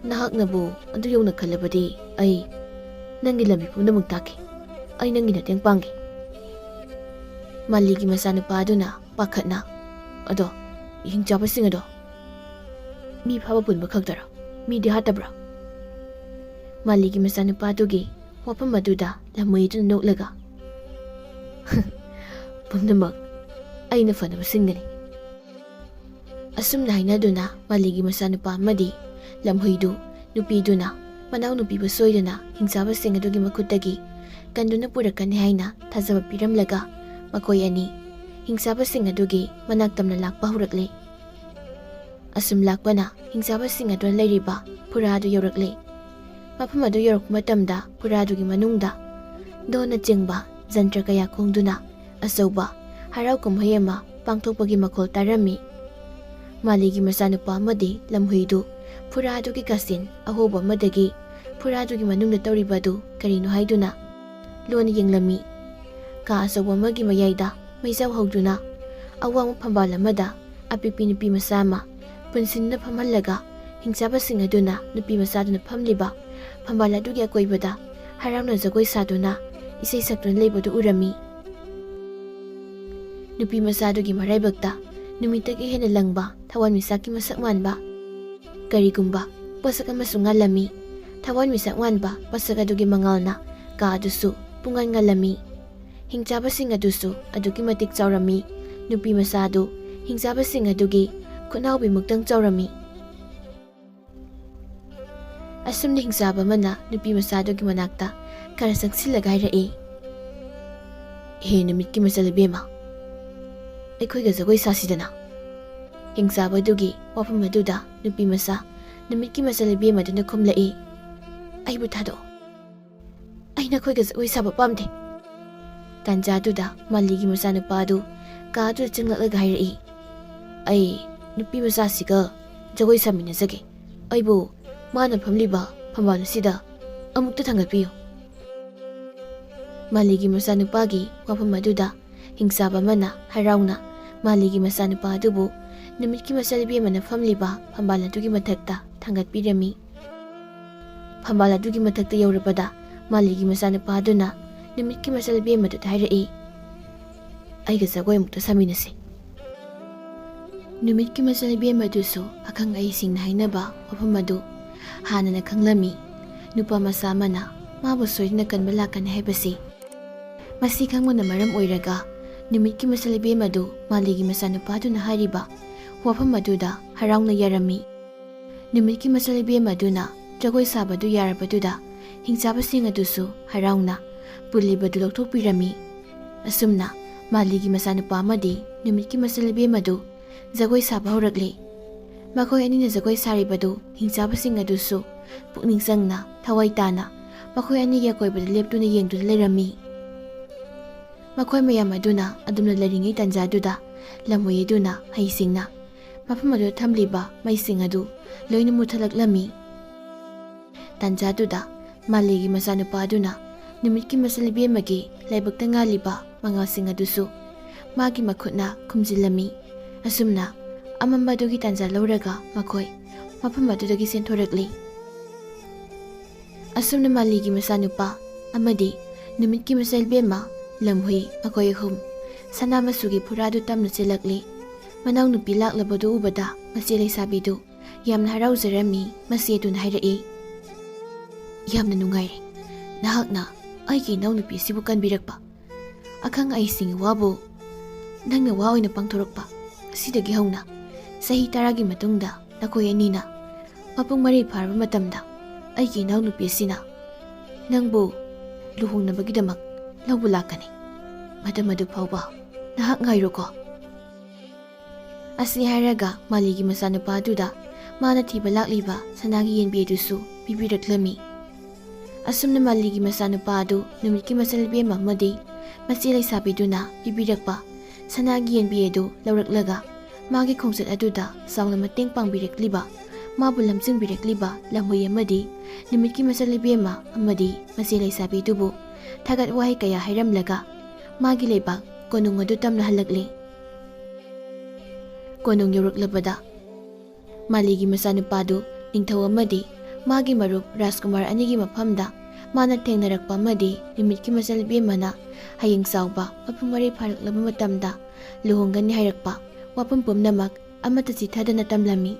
"ꯅꯍꯥꯛꯅꯕꯨ ꯑꯗꯨ ꯌꯧꯅ ꯈꯜꯂꯕꯗꯤ ꯑꯩ ꯅꯪꯒꯤ ꯂꯝꯕꯤ ꯄꯨꯝꯅꯃꯛ ꯇꯥꯛꯀꯦ꯫ ꯑꯩ ꯅꯪꯒꯤ ꯃꯇꯦꯡ ꯄꯥꯡꯒꯦ꯫" ꯃꯥꯂꯤꯒꯤ ꯃꯆꯥꯅꯨꯄꯥ ꯑꯗꯨꯅ ꯄꯥꯈꯠꯅ, "ꯑꯗꯣ ꯍꯤꯡꯆꯥꯕꯁꯤꯡ ꯑꯗꯣ ꯃꯤ ꯐꯥꯕ ꯄꯨꯟꯕ ꯈꯛꯇꯔꯣ? ꯃꯤꯗꯤ ꯍꯥꯠꯇꯕ꯭ꯔꯣ?" ꯃꯥꯂꯤꯒꯤ ꯃꯆꯥꯅꯨꯄꯥꯗꯨꯒꯤ ꯋꯥꯐꯝ ꯑꯗꯨꯗ ꯂꯝꯍꯨꯏꯗꯨꯅ ꯅꯣꯛꯂꯒ, "ꯄꯨꯝꯅꯃꯛ ꯑꯩꯅ ꯐꯅꯕ ꯁꯤꯟꯒꯅꯤ꯫" ꯑꯁꯨꯝꯅ ꯍꯥꯏꯅꯗꯨꯅ ꯃꯥꯂꯤꯒꯤ ꯃꯆꯥꯅꯨꯄꯥ ꯑꯃꯗꯤ ꯂꯝꯍꯨꯏꯗꯨ ꯅꯨꯄꯤꯗꯨꯅ ꯃꯅꯥꯎꯅꯨꯄꯤꯕꯨ ꯁꯣꯏꯗꯅ ꯍꯤꯡꯆꯥꯕꯁꯤꯡ ꯑꯗꯨꯒꯤ ꯃꯈꯨꯠꯇꯒꯤ ꯀꯟꯗꯨꯅ ꯄꯨꯔꯛꯀꯅꯤ ꯍꯥꯏꯅ ꯊꯥꯖꯕ ꯄꯤꯔꯝꯂꯒ, ꯃꯈꯣꯏ ꯑꯅꯤ ꯍꯤꯡꯆꯥꯕꯁꯤꯡ ꯑꯗꯨꯒꯤ ꯃꯅꯥꯛ ꯇꯝꯅ ꯂꯥꯛꯄ ꯍꯧꯔꯛꯂꯦ꯫ ꯑꯁꯨꯝ ꯂꯥꯛꯄꯅ ꯍꯤꯡꯆꯥꯕꯁꯤꯡ ꯑꯗꯨꯅ ꯂꯩꯔꯤꯕ ꯐꯨꯔꯥ ꯑꯗꯨ ꯌꯧꯔꯛꯂꯦ꯫ ꯃꯐꯝ ꯑꯗꯨ ꯌꯧꯔꯛꯄ ꯃꯇꯝꯗ ꯐꯨꯔꯥ ꯑꯗꯨꯒꯤ ꯃꯅꯨꯡꯗ ꯙꯣꯟꯅ ꯆꯤꯡꯕ ꯖꯟꯇ꯭ꯔ ꯀꯌꯥ ꯈꯣꯡꯗꯨꯅ ꯑꯆꯧꯕ ꯍꯔꯥꯎ ꯀꯨꯝꯍꯩ ꯑꯃ ꯄꯥꯡꯊꯣꯛꯄꯒꯤ ꯃꯈꯣꯜ ꯇꯥꯔꯝꯃꯤ꯫ ꯃꯥꯂꯤꯒꯤ ꯃꯆꯥꯅꯨꯄꯥ ꯑꯃꯗꯤ ꯂꯝꯍꯨꯏꯗꯨ ꯐꯨꯔꯥ ꯑꯗꯨꯒꯤ ꯀꯥꯆꯤꯟ ꯑꯍꯣꯕ ꯑꯃꯗꯒꯤ ꯐꯨꯔꯥ ꯑꯗꯨꯒꯤ ꯃꯅꯨꯡꯗ ꯇꯧꯔꯤꯕ ꯑꯗꯨ ꯀꯔꯤꯅꯣ ꯍꯥꯏꯗꯨꯅ ꯂꯣꯟꯅ ꯌꯦꯡꯂꯝꯃꯤ꯫ ꯀꯥ ꯑꯆꯧꯕ ꯑꯃꯒꯤ ꯃꯌꯥꯏꯗ ꯃꯩꯖꯥꯎ ꯍꯧꯗꯨꯅ ꯑꯋꯥꯡꯕ ꯐꯝꯕꯥꯜ ꯑꯃꯗ ꯑꯄꯤꯛꯄꯤ ꯅꯨꯄꯤ ꯃꯆꯥ ꯑꯃ ꯄꯨꯟꯁꯤꯟꯗꯨꯅ ꯐꯝꯍꯜꯂꯒ ꯍꯤꯡꯆꯥꯕꯁꯤꯡ ꯑꯗꯨꯅ ꯅꯨꯄꯤ ꯃꯆꯥꯗꯨꯅ ꯐꯝꯂꯤꯕ ꯐꯝꯕꯥꯜ ꯑꯗꯨꯒꯤ ꯑꯀꯣꯏꯕꯗ ꯍꯔꯥꯎꯅ ꯖꯒꯣꯏ ꯁꯥꯗꯨꯅ ꯏꯁꯩ ꯁꯛꯇꯨꯅ ꯂꯩꯕꯗꯨ ꯎꯔꯝꯃꯤ꯫ ꯅꯨꯄꯤ ꯃꯆꯥꯗꯨꯒꯤ ꯃꯔꯥꯏꯕꯛꯇ ꯅꯨꯃꯤꯠꯇꯒꯤ ꯍꯦꯟꯅ ꯂꯪꯕ ꯊꯋꯥꯟꯃꯤꯆꯥꯛꯀꯤ ꯃꯁꯛ ꯃꯥꯟꯕ, ꯀꯔꯤꯒꯨꯝꯕ ꯄꯣꯠꯁꯛ ꯑꯃꯁꯨ ꯉꯥꯜꯂꯝꯃꯤ꯫ ꯊꯋꯥꯟꯃꯤꯆꯥꯛ ꯃꯥꯟꯕ ꯄꯣꯠꯁꯛ ꯑꯗꯨꯒꯤ ꯃꯉꯥꯜꯅ ꯀꯥ ꯑꯗꯨꯁꯨ ꯄꯨꯡꯉꯥꯟ ꯉꯥꯜꯂꯝꯃꯤ꯫ ꯍꯤꯡꯆꯥꯕꯁꯤꯡ ꯑꯗꯨꯁꯨ ꯑꯗꯨꯛꯀꯤ ꯃꯇꯤꯛ ꯆꯥꯎꯔꯝꯃꯤ꯫ ꯅꯨꯄꯤ ꯃꯆꯥꯗꯨ ꯍꯤꯡꯆꯥꯕꯁꯤꯡ ꯑꯗꯨꯒꯤ ꯈꯨꯠꯅꯥꯎꯕꯤꯃꯨꯛꯇꯪ ꯆꯥꯎꯔꯝꯃꯤ꯫ ꯑꯁꯨꯝꯅ ꯍꯤꯡꯆꯥꯕ ꯑꯃꯅ ꯅꯨꯄꯤ ꯃꯆꯥꯗꯨꯒꯤ ꯃꯅꯥꯛꯇ ꯈꯔ ꯆꯪꯁꯤꯜꯂꯒ ꯍꯥꯏꯔꯛꯏ, "ꯍꯦ ꯅꯨꯃꯤꯠꯀꯤ ꯃꯆꯜ ꯏꯕꯦꯝꯃ, ꯑꯩꯈꯣꯏꯒ ꯖꯒꯣꯏ ꯁꯥꯁꯤꯗꯅ?" ꯍꯤꯡꯆꯥꯕꯗꯨꯒꯤ ꯋꯥꯐꯝ ꯑꯗꯨꯗ ꯅꯨꯄꯤ ꯃꯆꯥ, ꯅꯨꯃꯤꯠꯀꯤ ꯃꯆꯜ ꯏꯕꯦꯝꯃꯗꯨꯅ ꯈꯨꯝꯂꯛꯏ, "ꯑꯩꯕꯨ ꯊꯥꯗꯣꯛꯑꯣ꯫ ꯑꯩ ꯅꯈꯣꯏꯒ ꯖꯒꯣꯏ ꯁꯥꯕ ꯄꯥꯝꯗꯦ꯫" ꯇꯥꯟꯖꯥꯗꯨꯗ ꯃꯥꯂꯤꯒꯤ ꯃꯆꯥꯅꯨꯄꯥ ꯑꯗꯨ ꯀꯥ ꯑꯗꯨꯗ ꯆꯪꯂꯛꯂꯒ ꯍꯥꯏꯔꯛꯏ, "ꯑꯩ ꯅꯨꯄꯤ ꯃꯆꯥꯁꯤꯒ ꯖꯒꯣꯏ ꯁꯥꯃꯤꯟꯅꯖꯒꯦ꯫ ꯑꯩꯕꯨ ꯃꯥꯅ ꯐꯝꯂꯤꯕ ꯐꯝꯕꯥꯜ ꯑꯁꯤꯗ ꯑꯃꯨꯛꯇ ꯊꯥꯡꯒꯠꯄꯤꯌꯨ꯫" ꯃꯥꯂꯤꯒꯤ ꯃꯆꯥꯅꯨꯄꯥꯒꯤ ꯋꯥꯐꯝ ꯑꯗꯨꯗ ꯍꯤꯡꯆꯥꯕ ꯑꯃꯅ ꯍꯔꯥꯎꯅ ꯃꯥꯂꯤꯒꯤ ꯃꯆꯥꯅꯨꯄꯥ ꯑꯗꯨꯕꯨ ꯅꯨꯃꯤꯠꯀꯤ ꯃꯆꯜ ꯏꯕꯦꯝꯃꯅ ꯐꯝꯂꯤꯕ ꯐꯝꯕꯥꯜ ꯑꯗꯨꯒꯤ ꯃꯊꯛꯇ ꯊꯥꯡꯒꯠꯄꯤꯔꯝꯃꯤ꯫ ꯐꯝꯕꯥꯜ ꯑꯗꯨꯒꯤ ꯃꯊꯛꯇ ꯌꯧꯔꯕꯗ ꯃꯥꯂꯤꯒꯤ ꯃꯆꯥꯅꯨꯄꯥ ꯑꯗꯨꯅ ꯅꯨꯃꯤꯠꯀꯤ ꯃꯆꯜ ꯏꯕꯦꯝꯃ ꯑꯗꯨꯗ ꯍꯥꯏꯔꯛꯏ, "ꯑꯩꯒ ꯖꯒꯣꯏ ꯑꯃꯨꯛꯇ ꯁꯥꯃꯤꯟꯅꯁꯤ꯫" ꯅꯨꯃꯤꯠꯀꯤ ꯃꯆꯜ ꯏꯕꯦꯝꯃ ꯑꯗꯨꯁꯨ ꯑꯈꯪ ꯑꯍꯩꯁꯤꯡꯅ ꯍꯥꯏꯅꯕ ꯋꯥꯐꯝ ꯑꯗꯨ ꯍꯥꯟꯅꯅ ꯈꯪꯂꯝꯃꯤ꯫ ꯅꯨꯄꯥ ꯃꯆꯥ ꯑꯃꯅ ꯃꯥꯕꯨ ꯁꯣꯏꯗꯅ ꯀꯟꯕ ꯂꯥꯛꯀꯅꯤ ꯍꯥꯏꯕꯁꯤ꯫ ꯃꯁꯤ ꯈꯪꯕꯅ ꯃꯔꯝ ꯑꯣꯏꯔꯒ ꯅꯨꯃꯤꯠꯀꯤ ꯃꯆꯜ ꯏꯕꯦꯝꯃ ꯑꯗꯨ ꯃꯥꯂꯤꯒꯤ ꯃꯆꯥꯅꯨꯄꯥ ꯑꯗꯨꯅ ꯍꯥꯏꯔꯤꯕ ꯋꯥꯐꯝ ꯑꯗꯨꯗ ꯍꯔꯥꯎꯅ ꯌꯥꯔꯝꯃꯤ꯫ ꯅꯨꯃꯤꯠꯀꯤ ꯃꯆꯜ ꯏꯕꯦꯝꯃ ꯑꯗꯨꯅ ꯖꯒꯣꯏ ꯁꯥꯕꯗꯨ ꯌꯥꯔꯕꯗꯨꯗ ꯍꯤꯡꯆꯥꯕꯁꯤꯡ ꯑꯗꯨꯁꯨ ꯍꯔꯥꯎꯅ ꯄꯨꯜꯂꯤꯕꯗꯨ ꯂꯧꯊꯣꯛꯄꯤꯔꯝꯃꯤ꯫ ꯑꯁꯨꯝꯅ ꯃꯥꯂꯤꯒꯤ ꯃꯆꯥꯅꯨꯄꯥ ꯑꯃꯗꯤ ꯅꯨꯃꯤꯠꯀꯤ ꯃꯆꯜ ꯏꯕꯦꯝꯃ ꯑꯗꯨ ꯖꯒꯣꯏ ꯁꯥꯕ ꯍꯧꯔꯛꯂꯤ꯫ ꯃꯈꯣꯏ ꯑꯅꯤꯅ ꯖꯒꯣꯏ ꯁꯥꯔꯤꯕꯗꯨ ꯍꯤꯡꯆꯥꯕꯁꯤꯡ ꯑꯗꯨꯁꯨ ꯄꯨꯛꯅꯤꯡ ꯆꯪꯅ, ꯊꯋꯥꯏ ꯇꯥꯅ ꯃꯈꯣꯏ ꯑꯅꯤꯒꯤ ꯑꯀꯣꯏꯕꯗ ꯂꯦꯞꯇꯨꯅ ꯌꯦꯡꯗꯨꯅ ꯂꯩꯔꯝꯃꯤ꯫ ꯃꯈꯣꯏ ꯃꯌꯥꯝ ꯑꯗꯨꯅ ꯑꯗꯨꯝꯅ ꯂꯩꯔꯤꯉꯩ ꯇꯥꯟꯖꯥꯗꯨꯗ ꯂꯝꯍꯨꯏ ꯑꯗꯨꯅ ꯍꯩꯁꯤꯡꯅ ꯃꯐꯝ ꯑꯗꯨꯗ ꯊꯝꯂꯤꯕ ꯃꯩꯁꯤꯡ ꯑꯗꯨ ꯂꯣꯏꯅ ꯃꯨꯊꯠꯂꯛꯂꯝꯃꯤ꯫ ꯇꯥꯟꯖꯥꯗꯨꯗ ꯃꯥꯂꯤꯒꯤ ꯃꯆꯥꯅꯨꯄꯥ ꯑꯗꯨꯅ ꯅꯨꯃꯤꯠꯀꯤ ꯃꯆꯜ ꯏꯕꯦꯝꯃꯒꯤ ꯂꯥꯏꯕꯛꯇ ꯉꯥꯜꯂꯤꯕ ꯃꯉꯥꯜꯁꯤꯡ ꯑꯗꯨꯁꯨ ꯃꯥꯒꯤ ꯃꯈꯨꯠꯅ ꯈꯨꯝꯖꯤꯜꯂꯝꯃꯤ꯫ ꯑꯁꯨꯝꯅ ꯑꯃꯝꯕ ꯑꯗꯨꯒꯤ ꯇꯥꯟꯖꯥ ꯂꯧꯔꯒ ꯃꯈꯣꯏ ꯃꯐꯝ ꯑꯗꯨꯗꯒꯤ ꯆꯦꯟꯊꯣꯔꯛꯂꯤ꯫ ꯑꯁꯨꯝꯅ ꯃꯥꯂꯤꯒꯤ ꯃꯆꯥꯅꯨꯄꯥ ꯑꯃꯗꯤ ꯅꯨꯃꯤꯠꯀꯤ ꯃꯆꯜ ꯏꯕꯦꯝꯃ ꯂꯝꯍꯨꯏ ꯃꯈꯣꯏ ꯑꯍꯨꯝ ꯁꯅꯥ ꯃꯆꯨꯒꯤ ꯐꯨꯔꯥꯗꯨ ꯇꯝꯅ ꯆꯦꯜꯂꯛꯂꯤ꯫ ꯃꯅꯥꯎꯅꯨꯄꯤ ꯂꯥꯛꯂꯕꯗꯨ ꯎꯕꯗ ꯃꯆꯦ ꯂꯩꯁꯥꯕꯤꯗꯨ ꯌꯥꯝꯅ ꯍꯔꯥꯎꯖꯔꯝꯃꯤ꯫ ꯃꯆꯦ ꯑꯗꯨꯅ ꯍꯥꯏꯔꯛꯏ, "ꯌꯥꯝꯅ ꯅꯨꯡꯉꯥꯏꯔꯦ ꯅꯍꯥꯛꯅ ꯑꯩꯒꯤ ꯏꯅꯥꯎꯅꯨꯄꯤ ꯑꯁꯤꯕꯨ ꯀꯟꯕꯤꯔꯛꯄ꯫ ꯑꯈꯪ ꯑꯍꯩꯁꯤꯡꯒꯤ ꯋꯥꯕꯨ ꯅꯪꯅ ꯋꯥ ꯑꯣꯏꯅ ꯄꯥꯡꯊꯣꯔꯛꯄ ꯑꯁꯤꯗꯒꯤ ꯍꯧꯅ ꯆꯍꯤ ꯇꯔꯥꯒꯤ ꯃꯇꯨꯡꯗ ꯅꯈꯣꯏ ꯑꯅꯤꯅ ꯃꯄꯨꯡ ꯃꯔꯩ ꯐꯥꯔꯕ ꯃꯇꯝꯗ ꯑꯩꯒꯤ ꯏꯅꯥꯎꯅꯨꯄꯤ ꯑꯁꯤꯅ ꯅꯪꯕꯨ ꯂꯨꯍꯣꯡꯅꯕꯒꯤꯗꯃꯛ ꯂꯧꯕ ꯂꯥꯛꯀꯅꯤ꯫ ꯃꯇꯝ ꯑꯗꯨ ꯐꯥꯎꯕ ꯅꯍꯥꯛ ꯉꯥꯏꯔꯣꯀꯣ꯫" ꯑꯁꯤ ꯍꯥꯏꯔꯒ ꯃꯥꯂꯤꯒꯤ ꯃꯆꯥꯅꯨꯄꯥ ꯑꯗꯨꯗ ꯃꯥꯅ ꯊꯤꯕ ꯂꯥꯛꯂꯤꯕ ꯁꯅꯥꯒꯤ ꯌꯦꯟꯕꯤ ꯑꯗꯨꯁꯨ ꯄꯤꯕꯤꯔꯛꯂꯝꯃꯤ꯫ ꯑꯁꯨꯝꯅ ꯃꯥꯂꯤꯒꯤ ꯃꯆꯥꯅꯨꯄꯥ ꯑꯗꯨ ꯅꯨꯃꯤꯠꯀꯤ ꯃꯆꯜ ꯏꯕꯦꯝꯃ ꯑꯃꯗꯤ ꯃꯆꯦ ꯂꯩꯁꯥꯕꯤꯗꯨꯅ ꯄꯤꯕꯤꯔꯛꯄ ꯁꯅꯥꯒꯤ ꯌꯦꯟꯕꯤ ꯑꯗꯨ ꯂꯧꯔꯛꯂꯒ ꯃꯥꯒꯤ ꯈꯣꯡꯆꯠ ꯑꯗꯨꯗ ꯆꯥꯎꯅ ꯃꯇꯦꯡ ꯄꯥꯡꯕꯤꯔꯛꯂꯤꯕ, ꯃꯥꯕꯨ ꯂꯝꯖꯤꯡꯕꯤꯔꯛꯂꯤꯕ ꯂꯝꯍꯨꯏ ꯑꯃꯗꯤ ꯅꯨꯃꯤꯠꯀꯤ ꯃꯆꯜ ꯏꯕꯦꯝꯃ ꯑꯃꯗꯤ ꯃꯆꯦ ꯂꯩꯁꯥꯕꯤꯗꯨꯕꯨ ꯊꯥꯒꯠ ꯋꯥꯍꯩ ꯀꯌꯥ ꯍꯥꯏꯔꯝꯂꯒ ꯃꯥꯒꯤ ꯂꯩꯕꯥꯛ ꯀꯣꯅꯨꯡ ꯑꯗꯨ ꯇꯝꯅ ꯍꯜꯂꯛꯂꯤ꯫ ꯀꯣꯅꯨꯡ ꯌꯧꯔꯛꯂꯕꯗ ꯃꯥꯂꯤꯒꯤ ꯃꯆꯥꯅꯨꯄꯥꯗꯨ ꯅꯤꯡꯊꯧ ꯑꯃꯗꯤ ꯃꯥꯒꯤ ꯃꯔꯨꯞ ꯔꯥꯖꯀꯨꯃꯥꯔ ꯑꯅꯤꯒꯤ ꯃꯐꯝꯗ ꯃꯥꯅ ꯊꯦꯡꯅꯔꯛꯄ ꯑꯃꯗꯤ ꯅꯨꯃꯤꯠꯀꯤ ꯃꯆꯜ ꯏꯕꯦꯝꯃꯅ ꯍꯌꯦꯡ ꯆꯥꯎꯕ ꯃꯄꯨꯡ ꯃꯔꯩ ꯐꯥꯔꯛꯂꯕ ꯃꯇꯝꯗ ꯂꯨꯍꯣꯡꯒꯅꯤ ꯍꯥꯏꯔꯛꯄ ꯋꯥꯐꯝ ꯄꯨꯝꯅꯃꯛ ꯑꯃꯠꯇ ꯆꯤꯊꯗꯅ ꯇꯝꯂꯝꯃꯤ꯫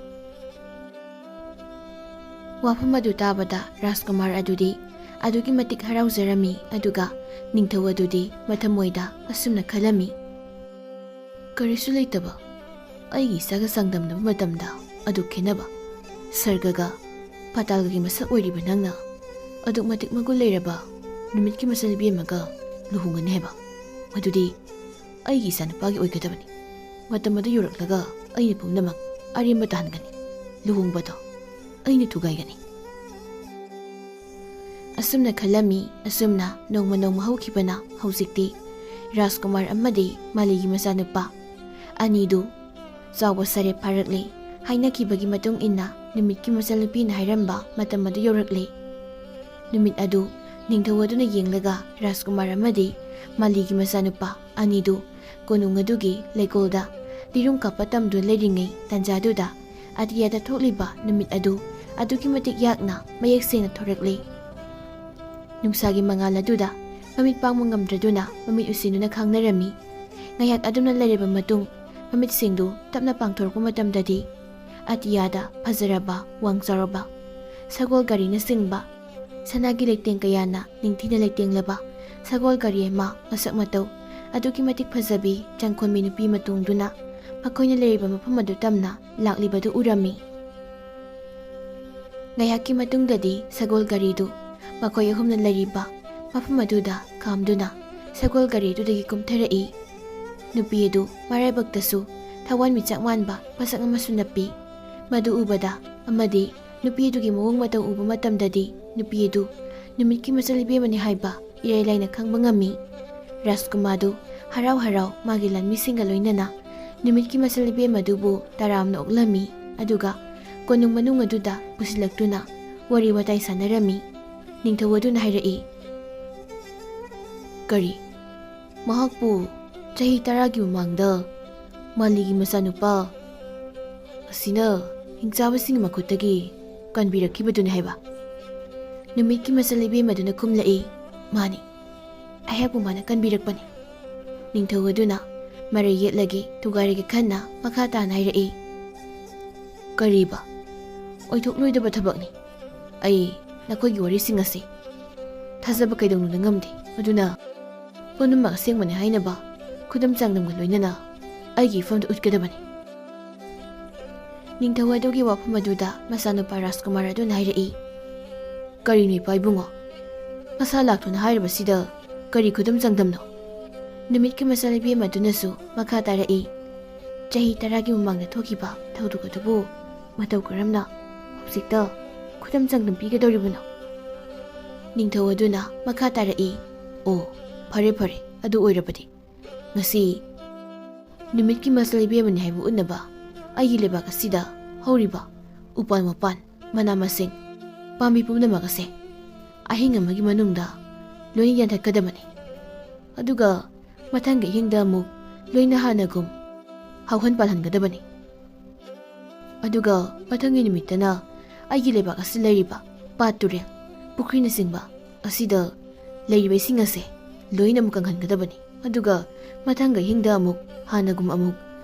ꯋꯥꯐꯝ ꯑꯗꯨ ꯇꯥꯕꯗ ꯔꯥꯖꯀꯨꯃꯥꯔ ꯑꯗꯨꯗꯤ ꯑꯗꯨꯛꯀꯤ ꯃꯇꯤꯛ ꯍꯔꯥꯎꯖꯔꯝꯃꯤ, ꯑꯗꯨꯒ ꯅꯤꯡꯊꯧ ꯑꯗꯨꯗꯤ ꯃꯊꯃꯣꯏꯗ ꯑꯁꯨꯝꯅ ꯈꯜꯂꯝꯃꯤ, "ꯀꯔꯤꯁꯨ ꯂꯩꯇꯕ ꯑꯩꯒꯤ ꯏꯆꯥꯒ ꯆꯥꯡꯗꯝꯅꯕ ꯃꯇꯝꯗ ꯑꯗꯨꯛ ꯈꯦꯠꯅꯕ, ꯁꯔꯒꯒ ꯄꯥꯇꯥꯜꯒꯒꯤ ꯃꯁꯛ ꯑꯣꯏꯔꯤꯕ ꯅꯪꯅ ꯑꯗꯨꯛ ꯃꯇꯤꯛ ꯃꯒꯨꯟ ꯂꯩꯔꯕ ꯅꯨꯃꯤꯠꯀꯤ ꯃꯆꯜ ꯏꯕꯦꯝꯃꯒ ꯂꯨꯍꯣꯡꯒꯅꯤ ꯍꯥꯏꯕ? ꯃꯗꯨꯗꯤ ꯑꯩꯒꯤ ꯏꯆꯥꯅꯨꯄꯥꯒꯤ ꯑꯣꯏꯒꯗꯕꯅꯤ꯫ ꯃꯇꯝ ꯑꯗꯨ ꯌꯧꯔꯛꯂꯒ ꯑꯩꯅ ꯄꯨꯝꯅꯃꯛ ꯑꯔꯦꯝꯕ ꯇꯥꯍꯟꯒꯅꯤ꯫ ꯂꯨꯍꯣꯡꯕꯗꯣ ꯑꯩꯅ ꯊꯨꯒꯥꯏꯒꯅꯤ꯫" ꯑꯁꯨꯝꯅ ꯈꯜꯂꯝꯃꯤ꯫ ꯑꯁꯨꯝꯅ ꯅꯣꯡꯃ ꯅꯣꯡꯃ ꯍꯧꯈꯤꯕꯅ ꯍꯧꯖꯤꯛꯇꯤ ꯔꯥꯖꯀꯨꯃꯥꯔ ꯑꯃꯗꯤ ꯃꯥꯂꯤꯒꯤ ꯃꯆꯥꯅꯨꯄꯥ ꯑꯅꯤꯗꯨ ꯆꯥꯎꯕ ꯁꯔꯦꯞ ꯐꯥꯔꯛꯂꯦ꯫ ꯍꯥꯏꯅꯈꯤꯕꯒꯤ ꯃꯇꯨꯡ ꯏꯟꯅ ꯅꯨꯃꯤꯠꯀꯤ ꯃꯆꯜꯅꯨꯄꯤꯅ ꯍꯥꯏꯔꯝꯕ ꯃꯇꯝ ꯑꯗꯨ ꯌꯧꯔꯛꯂꯦ꯫ ꯅꯨꯃꯤꯠ ꯑꯗꯨ ꯅꯤꯡꯊꯧ ꯑꯗꯨꯅ ꯌꯦꯡꯂꯒ ꯔꯥꯖꯀꯨꯃꯥꯔ ꯑꯃꯗꯤ ꯃꯥꯂꯤꯒꯤ ꯃꯆꯥꯅꯨꯄꯥ ꯑꯅꯤꯗꯨ ꯀꯣꯅꯨꯡ ꯑꯗꯨꯒꯤ ꯂꯩꯀꯣꯜꯗ ꯂꯤꯔꯨꯡ ꯀꯥꯞꯄ ꯇꯝꯗꯨꯅ ꯂꯩꯔꯤꯉꯩ ꯇꯥꯟꯖꯥꯗꯨꯗ ꯑꯇꯤꯌꯥꯗ ꯊꯣꯛꯂꯤꯕ ꯅꯨꯃꯤꯠ ꯑꯗꯨ ꯑꯗꯨꯛꯀꯤ ꯃꯇꯤꯛ ꯌꯥꯛꯅ ꯃꯌꯦꯛ ꯁꯦꯡꯅ ꯊꯣꯔꯛꯂꯦ꯫ ꯅꯨꯡꯁꯥꯒꯤ ꯃꯉꯥꯜ ꯑꯗꯨꯗ ꯃꯃꯤꯠ ꯄꯥꯡꯕ ꯉꯝꯗ꯭ꯔꯗꯨꯅ ꯃꯃꯤꯠ ꯎꯏꯁꯤꯟꯗꯨꯅ ꯈꯥꯡꯅꯔꯝꯃꯤ꯫ ꯉꯥꯏꯍꯥꯛ ꯑꯗꯨꯝꯅ ꯂꯩꯔꯕ ꯃꯇꯨꯡ ꯃꯃꯤꯠꯁꯤꯡꯗꯨ ꯇꯞꯅ ꯄꯥꯡꯊꯣꯔꯛꯄ ꯃꯇꯝꯗꯗꯤ ꯑꯇꯤꯌꯥꯗ ꯐꯖꯔꯕ, ꯋꯥꯡ ꯆꯥꯎꯔꯕ ꯁꯒꯣꯜ ꯒꯥꯔꯤꯅꯆꯤꯡꯕ ꯁꯅꯥꯒꯤ ꯂꯩꯇꯦꯡ ꯀꯌꯥꯅ ꯅꯤꯡꯊꯤꯅ ꯂꯩꯇꯦꯡꯂꯕ ꯁꯒꯣꯜ ꯒꯥꯔꯤ ꯑꯃ ꯃꯁꯛ ꯃꯇꯧ ꯑꯗꯨꯛꯀꯤ ꯃꯇꯤꯛ ꯐꯖꯕꯤ ꯆꯪꯈꯣꯟꯕꯤ ꯅꯨꯄꯤ ꯑꯃ ꯇꯣꯡꯗꯨꯅ ꯃꯈꯣꯏꯅ ꯂꯩꯔꯤꯕ ꯃꯐꯝ ꯑꯗꯨ ꯇꯝꯅ ꯂꯥꯛꯂꯤꯕꯗꯨ ꯎꯔꯝꯃꯤ꯫ ꯉꯥꯏꯍꯥꯛꯀꯤ ꯃꯇꯨꯡꯗꯗꯤ ꯁꯒꯣꯜ ꯒꯥꯔꯤꯗꯨ ꯃꯈꯣꯏ ꯑꯍꯨꯝꯅ ꯂꯩꯔꯤꯕ ꯃꯐꯝ ꯑꯗꯨꯗ ꯈꯥꯝꯗꯨꯅ ꯁꯒꯣꯜ ꯒꯥꯔꯤ ꯑꯗꯨꯗꯒꯤ ꯀꯨꯝꯊꯔꯛꯏ꯫ ꯅꯨꯄꯤ ꯑꯗꯨ ꯃꯔꯥꯏꯕꯛꯇꯁꯨ ꯊꯋꯥꯟꯃꯤꯆꯥꯛ ꯃꯥꯟꯕ ꯃꯁꯛ ꯑꯃꯁꯨ ꯅꯞꯄꯤ꯫ ꯃꯗꯨ ꯎꯕꯗ ꯑꯃꯗꯤ ꯅꯨꯄꯤ ꯑꯗꯨꯒꯤ ꯃꯑꯣꯡ ꯃꯇꯧ ꯎꯕ ꯃꯇꯝꯗꯗꯤ ꯅꯨꯄꯤ ꯑꯗꯨ ꯅꯨꯃꯤꯠꯀꯤ ꯃꯆꯜ ꯏꯕꯦꯝꯃꯅꯤ ꯍꯥꯏꯕ ꯏꯔꯥꯏ ꯂꯥꯏꯅ ꯈꯪꯕ ꯉꯝꯃꯤ꯫ ꯔꯥꯖꯀꯨꯃꯥꯔꯗꯨ ꯍꯔꯥꯎ ꯍꯔꯥꯎ ꯃꯥꯒꯤ ꯂꯥꯟꯃꯤꯁꯤꯡꯒ ꯂꯣꯏꯅꯅ ꯅꯨꯃꯤꯠꯀꯤ ꯃꯆꯜ ꯏꯕꯦꯝꯃ ꯑꯗꯨꯕꯨ ꯇꯔꯥꯝꯅ ꯑꯣꯛꯂꯝꯃꯤ꯫ ꯑꯗꯨꯒ ꯀꯣꯅꯨꯡ ꯃꯅꯨꯡ ꯑꯗꯨꯗ ꯄꯨꯁꯤꯜꯂꯛꯇꯨꯅ ꯋꯥꯔꯤ ꯋꯥꯇꯥꯏ ꯁꯥꯟꯅꯔꯝꯃꯤ꯫ ꯅꯤꯡꯊꯧ ꯑꯗꯨꯅ ꯍꯥꯏꯔꯛꯏ, "ꯀꯔꯤ? ꯃꯍꯥꯛꯄꯨ ꯆꯍꯤ ꯇꯔꯥꯒꯤ ꯃꯃꯥꯡꯗ ꯃꯥꯂꯤꯒꯤ ꯃꯆꯥꯅꯨꯄꯥ ꯑꯁꯤꯅ ꯍꯤꯡꯆꯥꯕꯁꯤꯡꯒꯤ ꯃꯈꯨꯠꯇꯒꯤ ꯀꯟꯕꯤꯔꯛꯈꯤꯕꯗꯨꯅꯤ ꯍꯥꯏꯕ?" ꯅꯨꯃꯤꯠꯀꯤ ꯃꯆꯜ ꯏꯕꯦꯝꯃ ꯑꯗꯨꯅ ꯈꯨꯝꯂꯛꯏ, "ꯃꯥꯅꯤ, ꯑꯩꯍꯥꯛꯄꯨ ꯃꯥꯅ ꯀꯟꯕꯤꯔꯛꯄꯅꯤ꯫" ꯅꯤꯡꯊꯧ ꯑꯗꯨꯅ ꯃꯔꯩ ꯌꯦꯠꯂꯒꯦ ꯊꯨꯒꯥꯏꯔꯒꯦ ꯈꯟꯅ ꯃꯈꯥ ꯇꯥꯅ ꯍꯥꯏꯔꯛꯏ, "ꯀꯔꯤꯕ? ꯑꯣꯏꯊꯣꯛꯂꯣꯏꯗꯕ ꯊꯕꯛꯅꯤ꯫ ꯑꯩ ꯅꯈꯣꯏꯒꯤ ꯋꯥꯔꯤꯁꯤꯡ ꯑꯁꯤ ꯊꯥꯖꯕ ꯀꯩꯗꯧꯅꯨꯡꯗ ꯉꯝꯗꯦ꯫ ꯑꯗꯨꯅ ꯄꯨꯝꯅꯃꯛ ꯑꯁꯦꯡꯕꯅꯤ ꯍꯥꯏꯅꯕ ꯈꯨꯗꯝ ꯆꯥꯡꯗꯝꯒ ꯂꯣꯏꯅꯅ ꯑꯩꯒꯤ ꯏꯐꯝꯗ ꯎꯠꯀꯗꯕꯅꯤ꯫" ꯅꯤꯡꯊꯧ ꯑꯗꯨꯒꯤ ꯋꯥꯐꯝ ꯑꯗꯨꯗ ꯃꯆꯥꯅꯨꯄꯥ ꯔꯥꯖꯀꯨꯃꯥꯔ ꯑꯗꯨꯅ ꯍꯥꯏꯔꯛꯏ, "ꯀꯔꯤꯅꯣ ꯏꯄꯥ ꯏꯕꯨꯡꯉꯣ? ꯃꯁꯥ ꯂꯥꯛꯇꯨꯅ ꯍꯥꯏꯔꯤꯕꯁꯤꯗ ꯀꯔꯤ ꯈꯨꯗꯝ ꯆꯥꯡꯗꯝꯅꯣ?" ꯅꯨꯃꯤꯠꯀꯤ ꯃꯆꯜ ꯏꯕꯦꯝꯃ ꯑꯗꯨꯅꯁꯨ ꯃꯈꯥ ꯇꯥꯔꯛꯏ, "ꯆꯍꯤ ꯇꯔꯥꯒꯤ ꯃꯃꯥꯡꯗ ꯊꯣꯛꯈꯤꯕ ꯊꯧꯗꯣꯛ ꯑꯗꯨꯕꯨ ꯃꯇꯧ ꯀꯔꯝꯅ ꯍꯧꯖꯤꯛꯇ ꯈꯨꯗꯝ ꯆꯥꯡꯗꯝ ꯄꯤꯒꯗꯧꯔꯤꯕꯅꯣ?" ꯅꯤꯡꯊꯧ ꯑꯗꯨꯅ ꯃꯈꯥ ꯇꯥꯔꯛꯏ, "ꯑꯣ, ꯐꯔꯦ ꯐꯔꯦ, ꯑꯗꯨ ꯑꯣꯏꯔꯕꯗꯤ ꯉꯁꯤ ꯅꯨꯃꯤꯠꯀꯤ ꯃꯆꯜ ꯏꯕꯦꯝꯃꯅꯤ ꯍꯥꯏꯕ ꯎꯠꯅꯕ ꯑꯩꯒꯤ ꯂꯩꯕꯥꯛ ꯑꯁꯤꯗ ꯍꯧꯔꯤꯕ ꯎꯄꯥꯜ ꯋꯥꯄꯥꯜ, ꯃꯅꯥ ꯃꯁꯤꯡ, ꯄꯥꯝꯕꯤ ꯄꯨꯝꯅꯃꯛ ꯑꯁꯦ ꯑꯍꯤꯡ ꯑꯃꯒꯤ ꯃꯅꯨꯡꯗ ꯂꯣꯏꯅ ꯌꯥꯟꯊꯠꯀꯗꯕꯅꯤ꯫ ꯑꯗꯨꯒ ꯃꯊꯪꯒꯤ ꯑꯍꯤꯡꯗ ꯑꯃꯨꯛ ꯂꯣꯏꯅ ꯍꯥꯟꯅꯒꯨꯝ ꯍꯧꯍꯟ ꯄꯥꯜꯍꯟꯒꯗꯕꯅꯤ꯫ ꯑꯗꯨꯒ ꯃꯊꯪꯒꯤ ꯅꯨꯃꯤꯠꯇꯅ ꯑꯩꯒꯤ ꯂꯩꯕꯥꯛ ꯑꯁꯤꯗ ꯂꯩꯔꯤꯕ ꯄꯥꯠ, ꯇꯨꯔꯦꯜ, ꯄꯨꯈ꯭ꯔꯤꯅꯆꯤꯡꯕ ꯑꯁꯤꯗ ꯂꯩꯔꯤꯕ ꯏꯁꯤꯡ ꯑꯁꯦ ꯂꯣꯏꯅ ꯑꯃꯨꯛ ꯀꯪꯍꯟꯒꯗꯕꯅꯤ꯫ ꯑꯗꯨꯒ ꯃꯊꯪꯒꯤ ꯑꯍꯤꯡꯗ ꯑꯃꯨꯛ ꯍꯥꯟꯅꯒꯨꯝ ꯑꯃꯨꯛ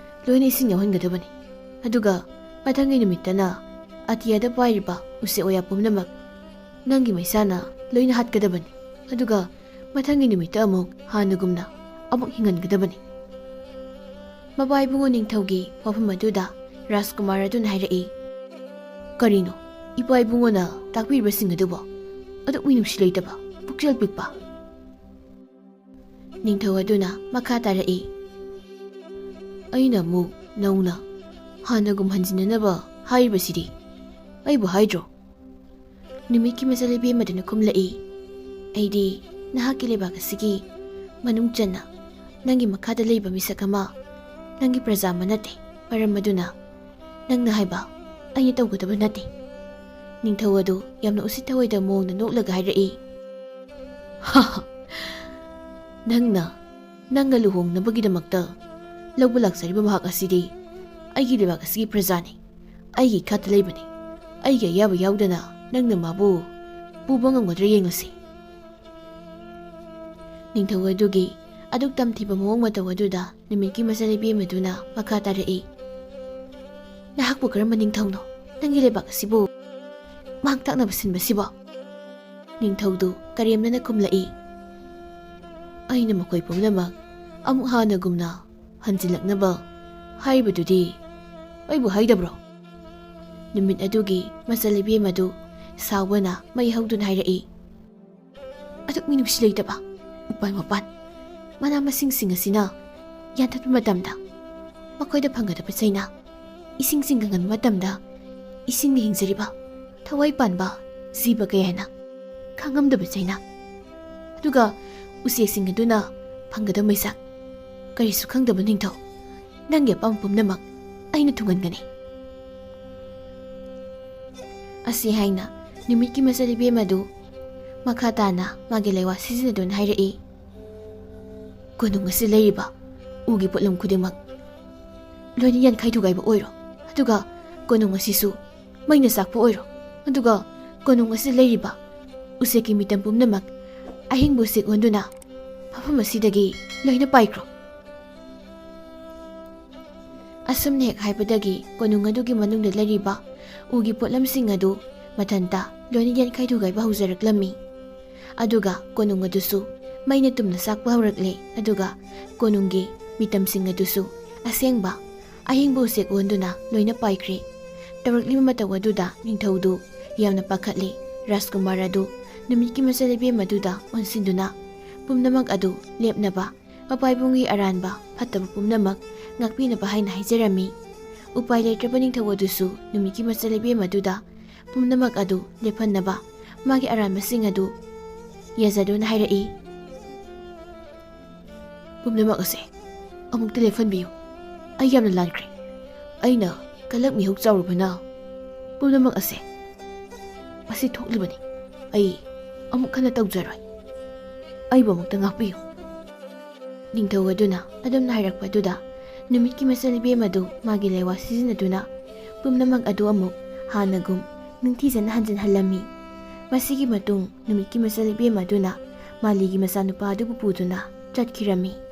ꯂꯣꯏꯅ ꯏꯁꯤꯡ ꯌꯥꯎꯍꯟꯒꯗꯕꯅꯤ꯫ ꯑꯗꯨꯒ ꯃꯊꯪꯒꯤ ꯅꯨꯃꯤꯠꯇꯅ ꯑꯇꯤꯌꯥꯗ ꯄꯥꯏꯔꯤꯕ ꯎꯆꯦꯛ ꯋꯥꯌꯥ ꯄꯨꯝꯅꯃꯛ ꯅꯪꯒꯤ ꯃꯩꯁꯥꯅ ꯂꯣꯏꯅ ꯍꯥꯠꯀꯗꯕꯅꯤ꯫ ꯑꯗꯨꯒ ꯃꯊꯪꯒꯤ ꯅꯨꯃꯤꯠꯇ ꯑꯃꯨꯛ ꯍꯥꯟꯅꯒꯨꯝꯅ ꯑꯃꯨꯛ ꯍꯤꯡꯍꯟꯒꯗꯕꯅꯤ꯫ ꯃꯄꯥ ꯏꯕꯨꯡꯉꯣ ꯅꯤꯡꯊꯧꯒꯤ ꯋꯥꯐꯝ ꯑꯗꯨꯗ ꯔꯥꯖꯀꯨꯃꯥꯔ ꯑꯗꯨꯅ ꯍꯥꯏꯔꯛꯏ, "ꯀꯔꯤꯅꯣ ꯏꯄꯥ ꯏꯕꯨꯡꯉꯣꯅ ꯇꯥꯛꯄꯤꯔꯤꯕꯁꯤꯡ ꯑꯗꯨꯕꯣ? ꯑꯗꯨꯛ ꯃꯤꯅꯨꯡꯁꯤ ꯂꯩꯇꯕ, ꯄꯨꯛꯆꯦꯜ ꯄꯤꯛꯄ?" ꯅꯤꯡꯊꯧ ꯑꯗꯨꯅ ꯃꯈꯥ ꯇꯥꯔꯛꯏ, "ꯑꯩꯅ ꯑꯃꯨꯛ ꯅꯧꯅ ꯍꯥꯟꯅꯒꯨꯝ ꯍꯟꯖꯤꯟꯅꯅꯕ ꯍꯥꯏꯔꯤꯕꯁꯤꯗꯤ ꯑꯩꯕꯨ ꯍꯥꯏꯗ꯭ꯔꯣ?" ꯅꯨꯃꯤꯠꯀꯤ ꯃꯆꯜꯅꯨꯄꯤ ꯑꯃꯗꯨꯅ ꯈꯨꯝꯂꯛꯏ, "ꯑꯩꯗꯤ ꯅꯍꯥꯛꯀꯤ ꯂꯩꯕꯥꯛ ꯑꯁꯤꯒꯤ ꯃꯅꯨꯡ ꯆꯟꯅ ꯅꯪꯒꯤ ꯃꯈꯥꯗ ꯂꯩꯕ ꯃꯤꯁꯛ ꯑꯃ, ꯅꯪꯒꯤ ꯄ꯭ꯔꯖꯥ ꯑꯃ ꯅꯠꯇꯦ꯫ ꯃꯔꯝ ꯑꯗꯨꯅ ꯅꯪꯅ ꯍꯥꯏꯕ ꯑꯩꯅ ꯇꯧꯒꯗꯕ ꯅꯠꯇꯦ꯫" ꯅꯤꯡꯊꯧ ꯑꯗꯨ ꯌꯥꯝꯅ ꯎꯁꯤꯠ ꯊꯑꯣꯏꯗꯕ ꯃꯑꯣꯡꯗ ꯅꯣꯛꯂꯒ ꯍꯥꯏꯔꯛꯏ, "ꯍꯥ ꯍꯥ, ꯅꯪꯅ ꯅꯪꯒ ꯂꯨꯍꯣꯡꯅꯕꯒꯤꯗꯃꯛꯇ ꯂꯧꯕ ꯂꯥꯛꯆꯔꯤꯕ ꯃꯍꯥꯛ ꯑꯁꯤꯗꯤ ꯑꯩꯒꯤ ꯂꯩꯕꯥꯛ ꯑꯁꯤꯒꯤ ꯄ꯭ꯔꯖꯥꯅꯤ, ꯑꯩꯒꯤ ꯏꯈꯥꯗ ꯂꯩꯕꯅꯤ꯫ ꯑꯩꯒꯤ ꯑꯌꯥꯕ ꯌꯥꯎꯗꯅ ꯅꯪꯅ ꯃꯥꯕꯨ ꯄꯨꯕ ꯉꯝꯒꯗ꯭ꯔꯥ ꯌꯦꯡꯂꯁꯤ꯫" ꯅꯤꯡꯊꯧ ꯑꯗꯨꯒꯤ ꯑꯗꯨꯛ ꯇꯝꯊꯤꯕ ꯃꯑꯣꯡ ꯃꯇꯧ ꯑꯗꯨꯗ ꯅꯨꯃꯤꯠꯀꯤ ꯃꯆꯜꯅꯨꯄꯤ ꯑꯃꯗꯨꯅ ꯃꯈꯥ ꯇꯥꯔꯛꯏ, "ꯅꯍꯥꯛꯄꯨ ꯀꯔꯝꯕ ꯅꯤꯡꯊꯧꯅꯣ ꯅꯪꯒꯤ ꯂꯩꯕꯥꯛ ꯑꯁꯤꯕꯨ ꯃꯥꯡ ꯇꯥꯛꯅꯕ ꯁꯤꯟꯕꯁꯤꯕꯣ?" ꯅꯤꯡꯊꯧꯗꯨ ꯀꯔꯦꯝꯅꯅ ꯈꯨꯝꯂꯛꯏ, "ꯑꯩꯅ ꯃꯈꯣꯏ ꯄꯨꯝꯅꯃꯛ ꯑꯃꯨꯛ ꯍꯥꯟꯅꯒꯨꯝꯅ ꯍꯟꯖꯤꯜꯂꯛꯅꯕ ꯍꯥꯏꯔꯤꯕꯗꯨꯗꯤ ꯑꯩꯕꯨ ꯍꯥꯏꯗꯕ꯭ꯔꯣ?" ꯅꯨꯃꯤꯠ ꯑꯗꯨꯒꯤ ꯃꯆꯜꯅꯨꯄꯤ ꯑꯃꯗꯨ ꯁꯥꯎꯕꯅ ꯃꯩ ꯍꯧꯗꯨꯅ ꯍꯥꯏꯔꯛꯏ, "ꯑꯗꯨꯛ ꯃꯤꯅꯨꯡꯁꯤ ꯂꯩꯇꯕ ꯎꯄꯥꯜ ꯋꯥꯄꯥꯜ, ꯃꯅꯥ ꯃꯁꯤꯡꯁꯤꯡ ꯑꯁꯤꯅ ꯌꯥꯟꯊꯠꯄ ꯃꯇꯝꯗ ꯃꯈꯣꯏꯗ ꯐꯪꯒꯗꯕ ꯆꯩꯅꯥ, ꯏꯁꯤꯡꯁꯤꯡ ꯀꯪꯍꯟꯕ ꯃꯇꯝꯗ ꯏꯁꯤꯡꯗ ꯍꯤꯡꯖꯔꯤꯕ ꯊꯋꯥꯏ ꯄꯥꯟꯕ ꯖꯤꯕ ꯀꯌꯥꯅ ꯈꯥꯡꯉꯝꯗꯕ ꯆꯩꯅꯥ, ꯑꯗꯨꯒ ꯎꯆꯦꯛꯁꯤꯡ ꯑꯗꯨꯅ ꯐꯪꯒꯗꯕ ꯃꯩꯁꯥꯛ, ꯀꯔꯤꯁꯨ ꯈꯪꯗꯕ ꯅꯤꯡꯊꯧ, ꯅꯪꯒꯤ ꯑꯄꯥꯝꯕ ꯄꯨꯝꯅꯃꯛ ꯑꯩꯅ ꯊꯨꯡꯍꯟꯒꯅꯤ꯫" ꯑꯁꯤ ꯍꯥꯏꯅ ꯅꯨꯃꯤꯠꯀꯤ ꯃꯆꯜꯅꯨꯄꯤ ꯑꯃꯗꯨ ꯃꯈꯥ ꯇꯥꯅ ꯃꯥꯒꯤ ꯂꯩꯋꯥ ꯁꯤꯖꯤꯟꯅꯗꯨꯅ ꯍꯥꯏꯔꯛꯏ, "ꯀꯣꯅꯨꯡ ꯑꯁꯤ ꯂꯩꯔꯤꯕ ꯎꯒꯤ ꯄꯣꯠꯂꯝ ꯈꯨꯗꯤꯡꯃꯛ ꯂꯣꯏꯅ ꯌꯥꯟꯈꯥꯏ ꯊꯨꯒꯥꯏꯕ ꯑꯣꯏꯔꯣ, ꯑꯗꯨꯒ ꯀꯣꯅꯨꯡ ꯑꯁꯤꯁꯨ ꯃꯩꯅ ꯆꯥꯛꯄ ꯑꯣꯏꯔꯣ, ꯑꯗꯨꯒ ꯀꯣꯅꯨꯡ ꯑꯁꯤ ꯂꯩꯔꯤꯕ ꯎꯆꯦꯛꯀꯤ ꯃꯤꯇꯝ ꯄꯨꯝꯅꯃꯛ ꯑꯍꯤꯡꯕ ꯎꯆꯦꯛ ꯑꯣꯟꯗꯨꯅ ꯃꯐꯝ ꯑꯁꯤꯗꯒꯤ ꯂꯣꯏꯅ ꯄꯥꯏꯈ꯭ꯔꯣ꯫" ꯑꯁꯨꯝꯅ ꯍꯦꯛ ꯍꯥꯏꯕꯗꯒꯤ ꯀꯣꯅꯨꯡ ꯑꯗꯨꯒꯤ ꯃꯅꯨꯡꯗ ꯂꯩꯔꯤꯕ ꯎꯒꯤ ꯄꯣꯠꯂꯝꯁꯤꯡ ꯑꯗꯨ ꯃꯊꯟꯇ ꯂꯣꯏꯅ ꯌꯥꯟꯈꯥꯏ ꯊꯨꯒꯥꯏꯕ ꯍꯧꯖꯔꯛꯂꯝꯃꯤ꯫ ꯑꯗꯨꯒ ꯀꯣꯅꯨꯡ ꯑꯗꯨꯁꯨ ꯃꯩꯅ ꯇꯨꯝꯅ ꯆꯥꯛꯄ ꯍꯧꯔꯛꯂꯦ, ꯑꯗꯨꯒ ꯀꯣꯅꯨꯡꯒꯤ ꯃꯤꯇꯝꯁꯤꯡ ꯑꯗꯨꯁꯨ ꯑꯁꯦꯡꯕ ꯑꯍꯤꯡꯕ ꯎꯆꯦꯛ ꯑꯣꯟꯗꯨꯅ ꯂꯣꯏꯅ ꯄꯥꯏꯈ꯭ꯔꯦ꯫ ꯇꯧꯔꯛꯂꯤꯕ ꯃꯇꯧ ꯑꯗꯨꯗ ꯅꯤꯡꯊꯧꯗꯨ ꯌꯥꯝꯅ ꯄꯥꯈꯠꯂꯦ꯫ ꯔꯥꯖꯀꯨꯃꯥꯔ ꯑꯗꯨ ꯅꯨꯃꯤꯠꯀꯤ ꯃꯆꯜ ꯏꯕꯦꯝ ꯑꯗꯨꯗ ꯑꯣꯟꯁꯤꯟꯗꯨꯅ ꯄꯨꯝꯅꯃꯛ ꯑꯗꯨ ꯂꯦꯞꯅꯕ, ꯃꯄꯥꯏꯕꯨꯡꯒꯤ ꯑꯔꯥꯟꯕ ꯐꯠꯇꯕ ꯄꯨꯝꯅꯃꯛ ꯉꯥꯛꯄꯤꯅꯕ ꯍꯥꯏꯅ ꯍꯥꯏꯖꯔꯝꯃꯤ꯫ ꯎꯄꯥꯏ ꯂꯩꯇ꯭ꯔꯕ ꯅꯤꯡꯊꯧ ꯑꯗꯨꯁꯨ ꯅꯨꯃꯤꯠꯀꯤ ꯃꯆꯜ ꯏꯕꯦꯝ ꯑꯗꯨꯗ ꯄꯨꯝꯅꯃꯛ ꯑꯗꯨ ꯂꯦꯞꯍꯟꯅꯕ ꯃꯥꯒꯤ ꯑꯔꯥꯟꯕꯁꯤꯡ ꯑꯗꯨ ꯌꯥꯖꯗꯨꯅ ꯍꯥꯏꯔꯛꯏ꯫ ꯄꯨꯝꯅꯃꯛ ꯑꯁꯦ ꯑꯃꯨꯛꯇ ꯂꯦꯞꯍꯟꯕꯤꯌꯨ꯫ ꯑꯩ ꯌꯥꯝꯅ ꯂꯥꯟꯈ꯭ꯔꯦ꯫ ꯑꯩꯅ ꯀꯂꯛ ꯃꯤꯍꯨꯛ ꯆꯥꯎꯔꯨꯕꯅ ꯄꯨꯝꯅꯃꯛ ꯑꯁꯦ ꯑꯁꯤ ꯊꯣꯛꯂꯤꯕꯅꯤ꯫ ꯑꯩ ꯑꯃꯨꯛ ꯍꯟꯅ ꯇꯧꯖꯔꯣꯏ꯫ ꯑꯩꯕꯨ ꯑꯃꯨꯛꯇ ꯉꯥꯛꯄꯤꯌꯨ꯫ ꯅꯤꯡꯊꯧ ꯑꯗꯨꯅ ꯑꯗꯨꯝꯅ ꯍꯥꯏꯔꯛꯄ ꯑꯗꯨꯗ ꯅꯨꯃꯤꯠꯀꯤ ꯃꯆꯜ ꯏꯕꯦꯝ ꯑꯗꯨ ꯃꯥꯒꯤ ꯂꯩꯋꯥ ꯁꯤꯖꯤꯟꯅꯗꯨꯅ ꯄꯨꯝꯅꯃꯛ ꯑꯗꯨ ꯑꯃꯨꯛ ꯍꯥꯟꯅꯒꯨꯝ ꯅꯤꯡꯊꯤꯖꯅ ꯍꯟꯖꯤꯟꯍꯜꯂꯝꯃꯤ꯫ ꯃꯁꯤꯒꯤ ꯃꯇꯨꯡ ꯅꯨꯃꯤꯠꯀꯤ ꯃꯆꯜ ꯏꯕꯦꯝ ꯑꯗꯨꯅ ꯃꯥꯂꯤꯒꯤ ꯃꯆꯥꯅꯨꯄꯥ ꯑꯗꯨꯕꯨ ꯄꯨꯗꯨꯅ ꯆꯠꯈꯤꯔꯝꯃꯤ꯫